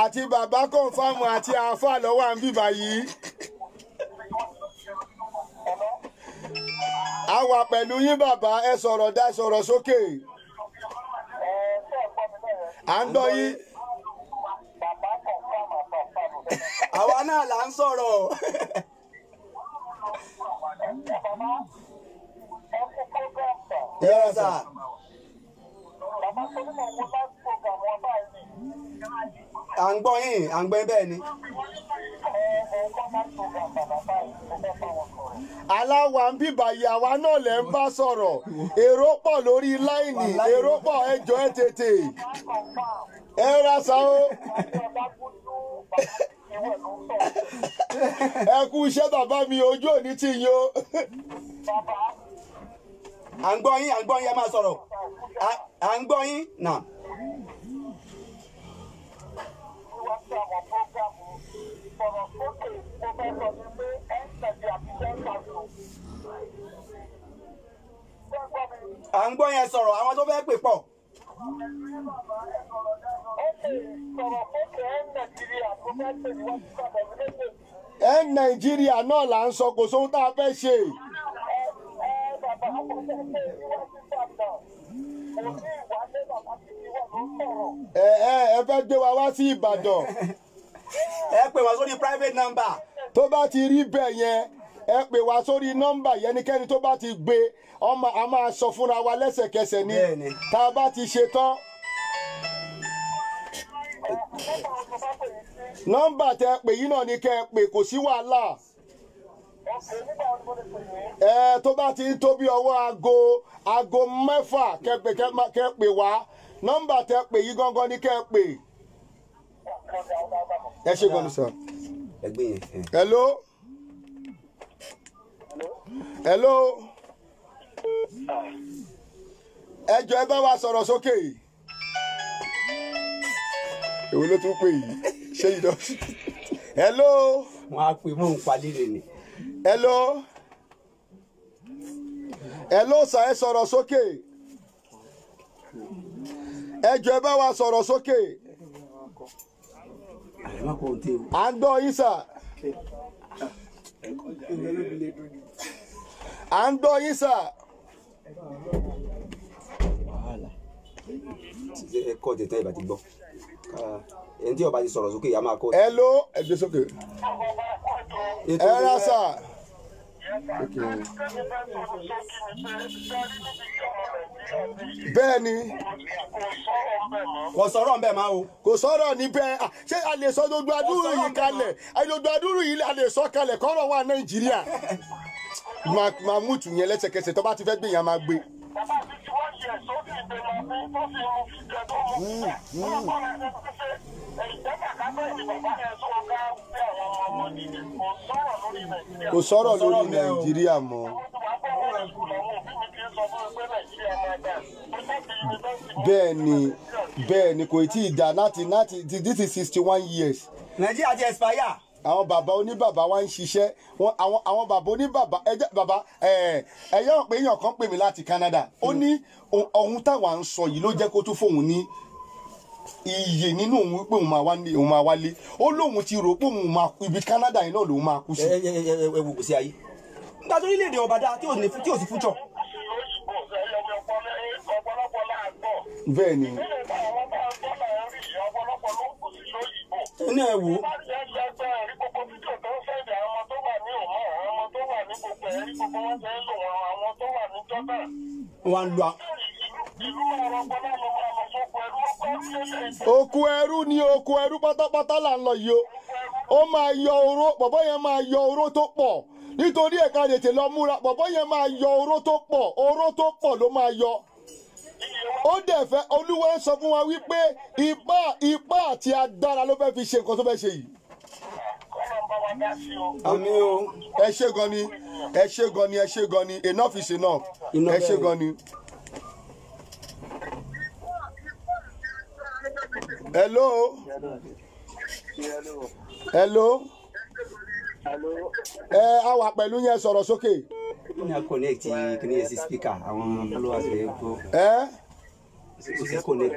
Àti bàbá kọ̀ǹfàmù àti àáfà lọ́wọ́ à ń bíbà yìí. A wà pẹ̀lú yín bàbá, ẹ sọ̀rọ̀ dá sọ̀rọ̀ sókè. À ń gbọ́ yín. Àwa náà là ń sọ̀rọ̀. Yes, sir. À ń gbọ́ yín, à ń gbọ́ yín bẹ́ẹ̀ ni. Aláwa ń bíbà yìí, àwa náà lẹ̀ ń bá sọ̀rọ̀. Èrò pọ̀ lórí láìnì, èrò pọ̀, ẹ jọ̀ọ́ ẹ tètè. Ẹ ra sa o. Ẹ kú iṣẹ́ bàbá mi, ojú òní ti yín o. À ń gbọ́ yín, à ń gbọ́ yín, ẹ máa sọ̀rọ̀. À ń gbọ́ yín náà. À ń gbọ́ yẹn sọ̀rọ̀, àwọn tó fẹ́ pè pọ̀. Ẹ Nàìjíríà náà là ń sọ, kò sóhun tá a fẹ́ ṣe. Ẹ ẹ ẹ fẹ́ gbé wa wá sí Ìbàdàn. Ẹ pè wá sórí private number. Tó bá ti rí bẹ́ẹ̀ yẹn, ẹ pè wá sórí nọ́mbà yẹn. Ẹnikẹ́ni tó bá ti gbé ọmọ, a máa sọ fúnra wa lẹ́sẹ̀kẹsẹ̀ ni. Bẹ́ẹ̀ni. Tá a bá ti ṣe tán, nọ́mbà tẹ pè yín náà ni kẹ́ ẹ pè, kò sí wàhálà. Ẹ tó bá ti ń tó bí ọwọ́ aago 6 kẹ́ pè, kẹ́ pè wá. Nọ́mbà tẹ pè yín gangan ni kẹ́ ẹ pè. Ẹ ṣe gan ni sir. Ẹgbẹ́ yẹn. Hello, hello, ẹ jọ̀ọ́, ẹ bá wa sọ̀rọ̀ sókè. Èwo ló tún pè yìí? Ṣé yìí lọ? Hello. Wọ́n á pè mọ́ òun palẹ̀ rẹ̀ ni. Hello, hello sir, ẹ sọ̀rọ̀ sókè. Ẹ jọ̀ọ́, ẹ bá wa sọ̀rọ̀ sókè. Àlẹ́ má kó ohun tí o. À ń gbọ́ yín sir, à ń gbọ́ yín sir. Wàhálà. Ẹ kọ́ tẹ̀tẹ̀ ìbá ti gbọ́. Ẹni tí ọba ti sọ̀rọ̀ sókè, a máa kọ́. Hello, ẹ gbé sókè. Ẹ rà sir. Bẹ́ẹ̀ ni. Kò sọ̀rọ̀ ń bẹ̀ máa o. Kò sọ̀rọ̀ níbẹ̀. Ah, ṣé a lè sọ gbogbo adúrú yìí kalẹ̀? Gbogbo adúrú yìí a lè sọ kalẹ̀ kọ́rọ̀ wà Nàìjíríà? Máa mútu yẹn lẹ́sẹ̀kẹsẹ̀. Tó bá ti fẹ́ gbé yẹn, a máa gbé. Bàbá mi ti wá yẹ sórí ìgbéma fún tó fi mú fi jẹ tó mú fi jẹ. Ó kọ́ ẹ ṣe ìjọba kábẹ́ ni bàbá yẹn sọ ká gbé àwọn ọmọ ọmọ dìde. Kò sọ̀rọ̀ lórí Nàìjíríà. Kò sọ̀rọ̀ Kò sọ̀rọ̀ lórí bẹ́ẹ̀ o. Nàìjíríà mọ́. Àwọn tó wà bọ́ wọn sùkúl, àwọn òbí mi ti ń sọ fún mi pé Nàìjíríà máa dà. Mo jáde yunifásitì. Bẹ́ẹ̀ ni, bẹ́ẹ̀ ni, kò tí ì dà láti this is 61 years. Nàìjíríà ti expire. Àwọn bàbá oníbàbá wa ń ṣiṣẹ́ wọn. Àwọn bàbá oníbàbá, ẹ jẹ́ bàbá ẹ ẹ yọ̀ pé èèyàn kan pè mí láti Canada. Ó ní ohun táwa ń sọ yìí ló jẹ́ kó tún fóun ní iyè nínú òun wípé òun máa wá ní òun máa wálé. Ó lóun ti rò pé òun máa kú ibi Canada yìí náà lòun máa kú sí. Ẹ ẹ ẹ ẹ wò kò sí ayé. Nígbà tó orílẹ̀-èdè ọba dá tí ò ní tí ò sí future. Ọ̀pọ̀lọpọ̀ láàgbọ̀. Bẹ́ẹ̀ ni. Nílẹ̀ àwọn bá ń gbọ́ là ń rí, ọ̀pọ̀lọpọ̀ ló ń kù sí lóyìnbó. Inú ẹ wò ó. Bá ti ẹ lọ ẹgbẹ́ ẹ̀rí gbogbo fídíò tó ń sẹ́ndì, àwọn ọmọ tó wà ní Òmò, àwọn ọmọ tó wà ní gbogbo ẹ̀rí gbogbo wọn ṣe ń lò wọn, àwọn tó wà ní Jordan. Wọ́n á ń lo Ìlú máa rọgbọ náà ló máa lọ sóko ẹrú, ó pẹ́ lélẹ̀ ìgbẹ́. Oko ẹrú ni, oko ẹrú pátápátá là ń lọ yìí o. Ó máa yọ oró, bọ̀bọ́ yẹn máa yọ oró tó pọ̀, nítorí ẹ̀ka tètè lọ múra. Bọ̀bọ́ yẹn máa yọ oró tó pọ̀, oró tó pọ̀ ló máa yọ. Ó dẹ̀ fẹ́ Olúwa ń sọ fún wa wípé ipá àti agbára ló fẹ́ fi ṣe nǹkan tó fẹ́ ṣe yìí. Kọ́nà ń bá wa dá sí o. Àmì o. Ẹ ṣé gan ni, ẹ ṣé gan ni, ẹ ṣé gan ni. Enough is enough. Iná Ẹ ṣé bẹ́ẹ̀. gan ni. Hello, hello. Ẹ a wà pẹ̀lú yẹn, sọ̀rọ̀ sókè. Kí ni a connect kí ni yẹn sí speaker, àwọn followers rẹ̀ gbọ́. Ẹ Kò sí connect.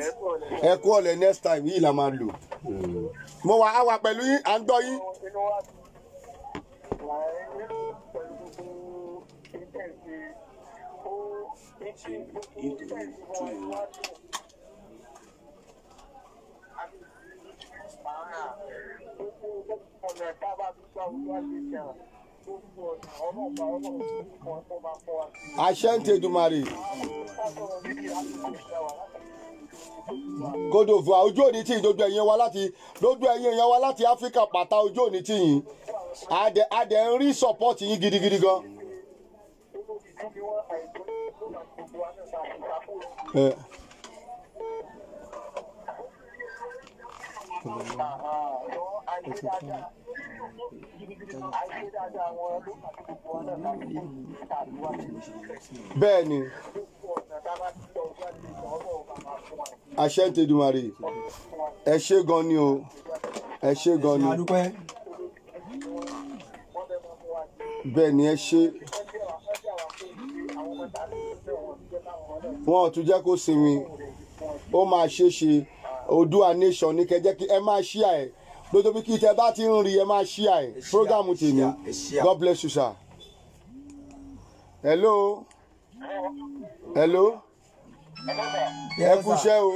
Ẹ kú ọ̀lẹ́. Next time yìí la máa lò. Mo wà, á wà pẹ̀lú yín, à ń gbọ́ yín. Inú wa wà pẹ̀lú gbogbo ìtẹ̀sí ó gbogbo ìtẹ̀sí wọn wá dùn. Gbogbo ọ̀nà tá a bá fi sọ àwọn àlejò, gbogbo ọ̀nà ọlọ́pàá ọlọ́run kan tó bá fọ́ wa sí. Àṣẹ ń tẹdùmarè. Ká sọ̀rọ̀ níbi àsìkò ìjà wà láti Côte d'Ivoire, ojú òní tí gbogbo ẹ̀yin wa láti gbogbo ẹ̀yin èèyàn wa láti Áfíríkà pátá, ojú òní tí yín adẹ ń rí support yín gidigidi gan. Olórí bí wọ́n àìtó ló bá gbogbo wa náà bá fi sáfò. Ẹ. Àìṣe dáadáa, àìṣe dáadáa wọn ló bá gbogbo wa náà bá fi àdúrà. Bẹ́ẹ̀ ni. Gbogbo ọ̀nà tá a bá ti lọ wá lè sọ ọlọ́run bá máa fún wa. Àṣẹ ń tẹdùmarè. Ẹ ṣé gan ni o, ẹ ṣé gan ni. Ṣé a dúpẹ́. Wọ́n fẹ́ máa fún wa sí. Bẹ́ẹ̀ ni, ẹ ṣé. Wọ́n jẹ́ wa, wọ́n jẹ́ wa pé àwọn ọmọ tá a lè fẹ́ wọn jẹ́ káwọn ọmọ náà Wọn ò tún jẹ́ kó sinmi. Ó máa ṣe é ṣe. Oòduà nation ní kẹjẹ kí ẹ máa ṣíà ẹ gbogbo bí kí tẹ bá ti ń rí, ẹ máa ṣíà ẹ program tèmi. Ẹ share. God bless you, sir. Hello, hello. Ẹ kú iṣẹ́ o.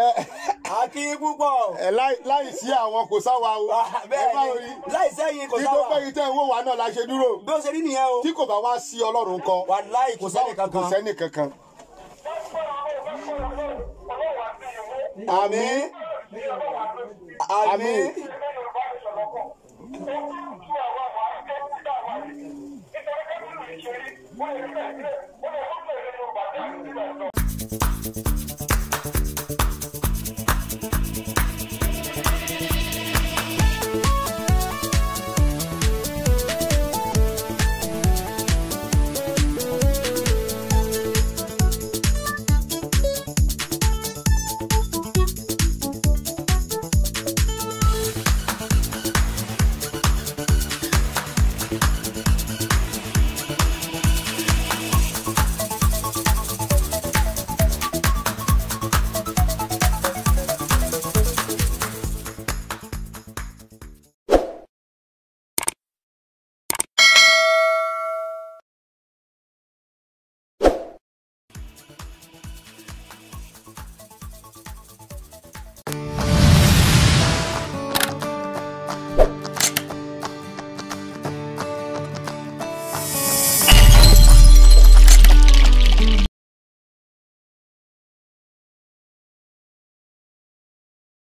Ẹ Àkí púpọ̀. ẹ láì sí àwọn kò sáwa o. Ẹ Bẹ́ẹ̀ bá ni rí láì sẹ́yìn kò kí tó sáwà. pé yìí tẹ́ ń wò wá náà la ṣe dúró. Bí ó ṣe rí nìyẹn o. Tí kò bá wá sí Ọlọ́run kọ́, Wàláì kò sẹ́nì kò kankan. sẹ́nì kankan. Àmín. Àmín. Thank you.